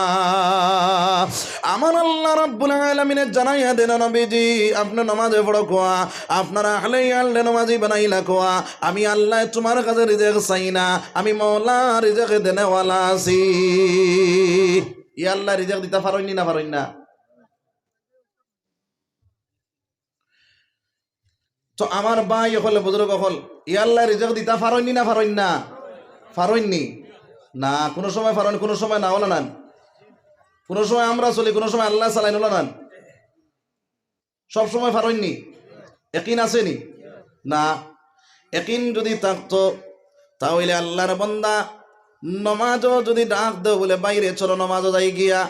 আমার আল্লাহ রাব্বুল আলামিনে জানাইয়া দেন, "নবীজি, আপনে নামাজে পড়ো কোয়া, আপনার আহলে ইয়ালরে নামাজি বানাইলা কোয়া, আমি আল্লায় তোমার কাছে রিজেক চাই না, আমি মৌলা রিজেক দেনেওয়ালা আছি।" ই আল্লায় রিজেক দিতা পারইন নি না পারইন না? তো আমার ভাই অকল, বুজুর্গ অকল, ই আল্লায় রিজেক দিতা পারইন নি না পারইন না? পারইন নি? না, কুনু সময় পারইন, কুনু সময় না, অলা নান। কুনু সময় আমরা চলি, কুনু সময় আল্লায় চালাইন, অলা নান। সব সময় পারইন নি? একিন আছে নি? না। একিন যদি থাকতো, তাহলে আল্লাহর বন্দা নমাজও যদি ডাক দেও বুলে, "বাইরে চলো, নমাজও যাই গিয়া",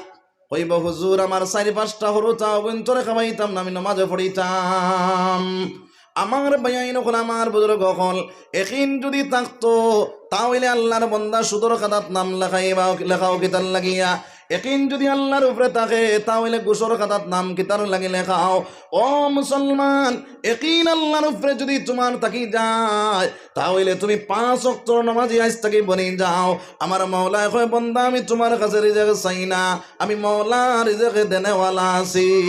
কইব, "হুজুর, আমার চাইর পাঁচটা হুরু তাও বইন তোরে খাওয়াইতাম না, আমি নমাজে পড়িতাম।" আমার ভাইয়াইন অকল, আমার বুজুর্গ অকল, একিন যদি থাকতো, তাহলে আল্লাহর বন্দা সুদর খাতাত নাম লেখাইবা, লেখাও কিতার লাগিয়া? একিন যদি আল্লাহর উপরে থাকে, তাহলে ঘুষর খাতাত নাম কিতার লাগি লেখাও? ও মুসলমান, একিন আল্লাহর উপরে যদি তোমার থাকি যায়, তাহলে তুমি পাঁচ ওয়াক্তর নমাজি আইজ থাকি বনি যাও। আমার মৌলায় কয়, "বন্দা, আমি তোমার কাছে রিজেক চাই না, আমি মৌলা রিজেক দেনেওয়ালা আছি।"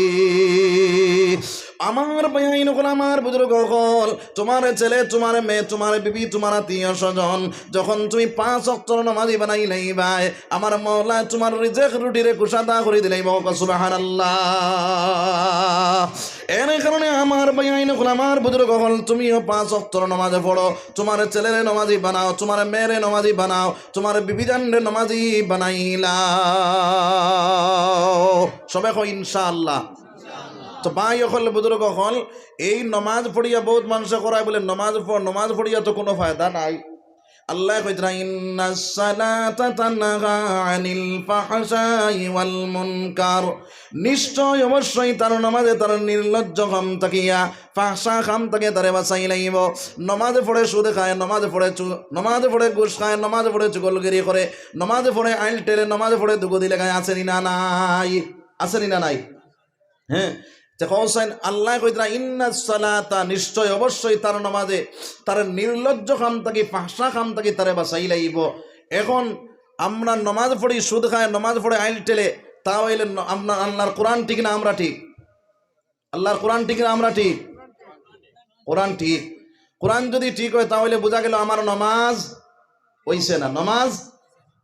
আমার ভাইয়াইন অকল, আমার বুজুর্গ অকল, তোমার ছেলে, তোমার মেয়ে, তোমার বিবি, তোমার আত্মীয় স্বজন, যখন তুমি পাঁচ ওয়াক্তর নমাজি বানাইলাইবায়, আমার মৌলা তোমার রিজেক রুটিরে কুশাদা করি দিলাইবা। সুবহানাল্লাহ। এর কারণে আমার ভাইয়াইন অকল, আমার বুজুর্গ অকল, তুমিও পাঁচ ওয়াক্তর নমাজে পড়ো, তোমার ছেলেরে নমাজি বানাও, তোমার মেয়েরে নমাজি বানাও, তোমার বিবিজানরে নমাজি বানাইলাও। সবে কও ইনশাআল্লাহ। তো ভাই অকল, বুজুর্গ অকল, এই নমাজ পড়িয়া বহুত মানষে করায় বুলে, "নমাজ পড়, নমাজ পড়িয়া তো কুনু ফায়দা নাই।" আল্লায় কইতরা, "ইন্নাস সালাতা তানহা আনিল ফাহশাই ওয়াল মুনকার।" নিশ্চয় অবশ্যই তার নমাজে তার নির্লজ্জ কাম থাকিয়া, ফাহশা কাম থাকি তারে বাঁচাইলাইবো। নমাজ পড়ে সুদ খায়, নমাজ পড়ে চু-, নমাজ পড়ে ঘুষ খায়, নমাজ পড়ে চুগলগিরি করে, নমাজ পড়ে আইল ঠেলে, নমাজ পড়ে দুগুদি লাগায়, আছে নি না নাই? আছে নি না নাই? হ্যাঁ, তে কওছাইন আল্লায় কইতরা, "ইন্নাস সালাতা", নিশ্চয় অবশ্যই তার নমাজে তার নির্লজ্জ কাম থাকি, ফাহশা কাম থাকি তারে বাঁচাইলাইবো। এখন আমরা নমাজ পড়ি, সুদ খায়, নমাজ পড়ে আইল ঠেলে, তা অইলে ন-, আমরা আল্লাহর কোরআন ঠিক না আমরা ঠিক? আল্লাহর কোরআন ঠিক না আমরা ঠিক? কোরআন ঠিক। কোরআন যদি ঠিক অয়, তা অইলে বুঝা গেল আমার নমাজ অইছে না, নমাজ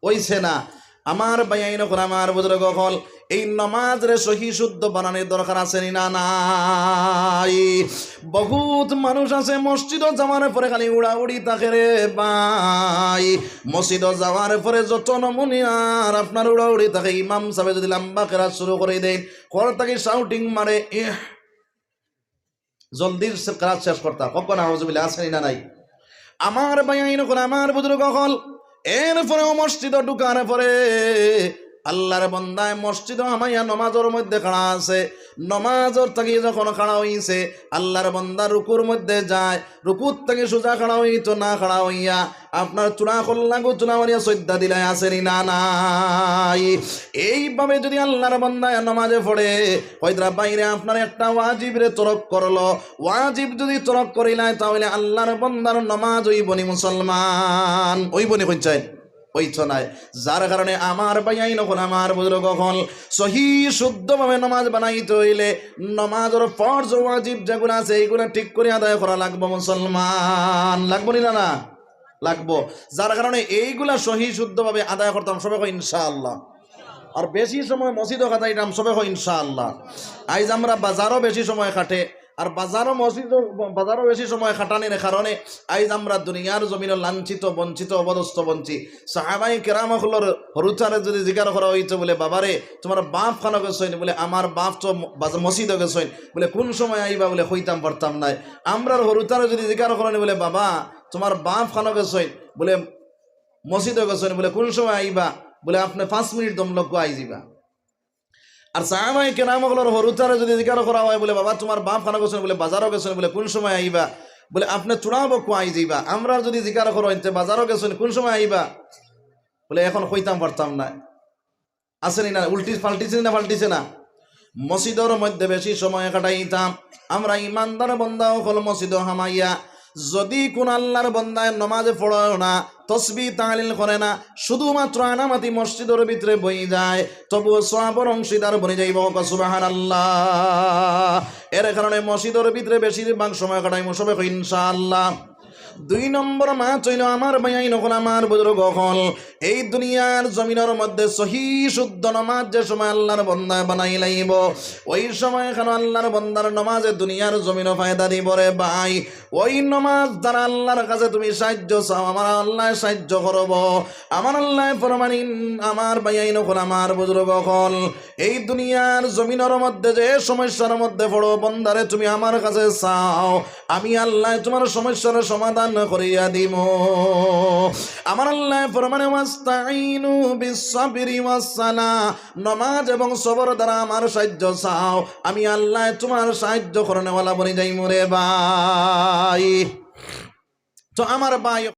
অইছে না। আমার ভাইয়াইন অকল, আমার বুজুর্গ অকল, এই নমাজরে সহি শুদ্ধ বানানির দরকার আছে নি না নাই? বহুত মানুষ আছে মসজিদো যাওয়ার পরে খালি উড়াউড়ি থাকে রে ভাই। মসজিদো যাওয়ার পরে যত নমুনিয়ার আপনার উড়াউড়ি থাকে, ইমাম সাবে যদি লম্বা কেরাত শুরু করি দেইন, হর থাকি shouting মারে, "ইহ।" জলদি সে কেরাত শেষ করতা। কখন নাউজুবিল্লাহ, আছে নি না নাই? আমার ভাইয়াইন অকল, আমার বুজুর্গ অকল, এরপরেও মসজিদো ঢুকার পরে আল্লাহর বন্দায় মসজিদো হামাইয়া নমাজর মধ্যে খাড়া আছে। নমাজর থাকি যখন খাড়া অইছে, আল্লাহর বন্দা রুকুর মধ্যে যায়, রুকুর থাকি সুজা খাড়া অইতো না, খাড়া অইয়া আপনার চূড়া কল্লাগু চূড়া মারিয়া সইদ্দা দিলায়, আছে নি না নাই? এইভাবে যুদি আল্লার বান্দায় নমাজে পড়ে, কইতরা ভাইরে আপনার একটা ওয়াজিবরে তরক করলো, ওয়াজিব যুদি তরক করিলায় তাইলে আল্লার বান্দার নমাজ অইবো নি মুসলমান? অইবো নি কইন চাই? অইতো নায়। যার কারণে আমার ভাইয়াইন অকল, আমার বুজুর্গ অকল, সহি শুদ্ধভাবে নমাজ বানাইতে অইলে নমাজর ফরজ ওয়াজিব যেগুলা আছে এইগুলা ঠিক করি আদায় করা লাগবো মুসলমান। লাগবো নি না, না? লাগবো। যার কারণে এইগুলা সহি শুদ্ধভাবে আদায় করতাম সবে কই ইনশাআল্লাহ। আর বেশি সময় মসজিদো কাটাইতাম সবে কই ইনশাআল্লাহ। আইজ আমরা বাজারো বেশি সময় কাটে, আর বাজারো মসজিদো, বাজারো বেশি সময় কাটানির কারণে আইজ আমরা দুনিয়ার জমিনো লাঞ্ছিত, বঞ্চিত, অপদস্থ, বঞ্চিত। সাহাবায়ে কেরাম অকলর হুরুতারে যুদি জিকার করা অইতো বুলে, "বাবারে, তুমার বাফ কানো গেছইন?" বুলে, "আমার বাফ তো ম-, বাজ-, মসজিদো গেছইন।" বুলে, "কুন সময় আইবা?" বুলে, "কইতাম পারতাম নায়।" আমরার হুরুতারে যুদি জিকার করা অইন বুলে, "বাবা, তুমার বাফ কানো গেছইন?" বুলে, "মসজিদো গেছইন।" বুলে, "কুন সময় আইবা?" বুলে, "আপনে পাঁচ মিনিট দম লউক্কা, আই যিবা।" আর সাহাবায়ে কেরাম অকলর হুরুতারে যুদি জিকার করা অয় বুলে, "বাবা, তুমার বাফ কানো গেছইন?" বুলে, "বাজারো গেছইন।" বুলে, "কুন সময় আইবা?" বুলে, "আপনে থুড়া বউক্কা আই যিবা।" আমরার যুদি জিকার করা অইন, "তে বাজারো গেছইন, কুন সময় আইবা?" বুলে, "অখন কইতাম পারতাম নায়।" আছে নি না? উল্টি পাল্টিছে না, পাল্টিছে না? মসজিদর মধ্যে বেশি সময় কাটাইতাম। আমরা ইমানদার বান্দা অকল মসজিদো হামাইয়া যুদি কুন আল্লার বান্দায় নমাজে পড়ে না, তসবিহ তাহলিল করে না, শুধুমাত্র আনামাতি মসজিদর ভিতরে বই যায়, তবুও সওয়াবর অংশীদার বনি যাইবো। কউক্কা সুবহানাল্লাহ। এর কারণে মসজিদর ভিতরে বেশিরভাগ সময় কাটাইমু সবে কই ইনশাআল্লাহ। দুই নম্বর মাত অইলো আমার ভাইয়াইন অকল, আমার বুজুর্গ অকল, এই দুনিয়ার জমিনর মধ্যে সহি শুদ্ধ নমাজ যে সময় আল্লার বান্দায় বানাইলাইবো, ওই সময় খানো আল্লার বান্দার নমাজে দুনিয়ার জমিনো ফায়দা দিবো রে ভাই। ওই নমাজ দ্বারা আল্লার কাছে তুমি সাহায্য চাও, আমার আল্লায় সাহায্য করবো। আমার আল্লায় ফরমাইন, আমার ভাইয়াইন অকল, আমার বুজুর্গ অকল, এই দুনিয়ার জমিনর মধ্যে যে সমস্যার মধ্যে পড়ো, বান্দারে তুমি আমার কাছে চাও, আমি আল্লায় তুমার সমস্যার সমাধান করিয়া দিমু। আমার আল্লায় ফরমাইন, "ওয়াস্তাইনু বিস-সাবরি ওয়াস-সালাহ", নমাজ এবং সবর দ্বারা আমার সাহায্য চাও, আমি আল্লায় তুমার সাহায্য করনেওয়ালা বনি যাইমু রে ভাই। তো আমার ভাই,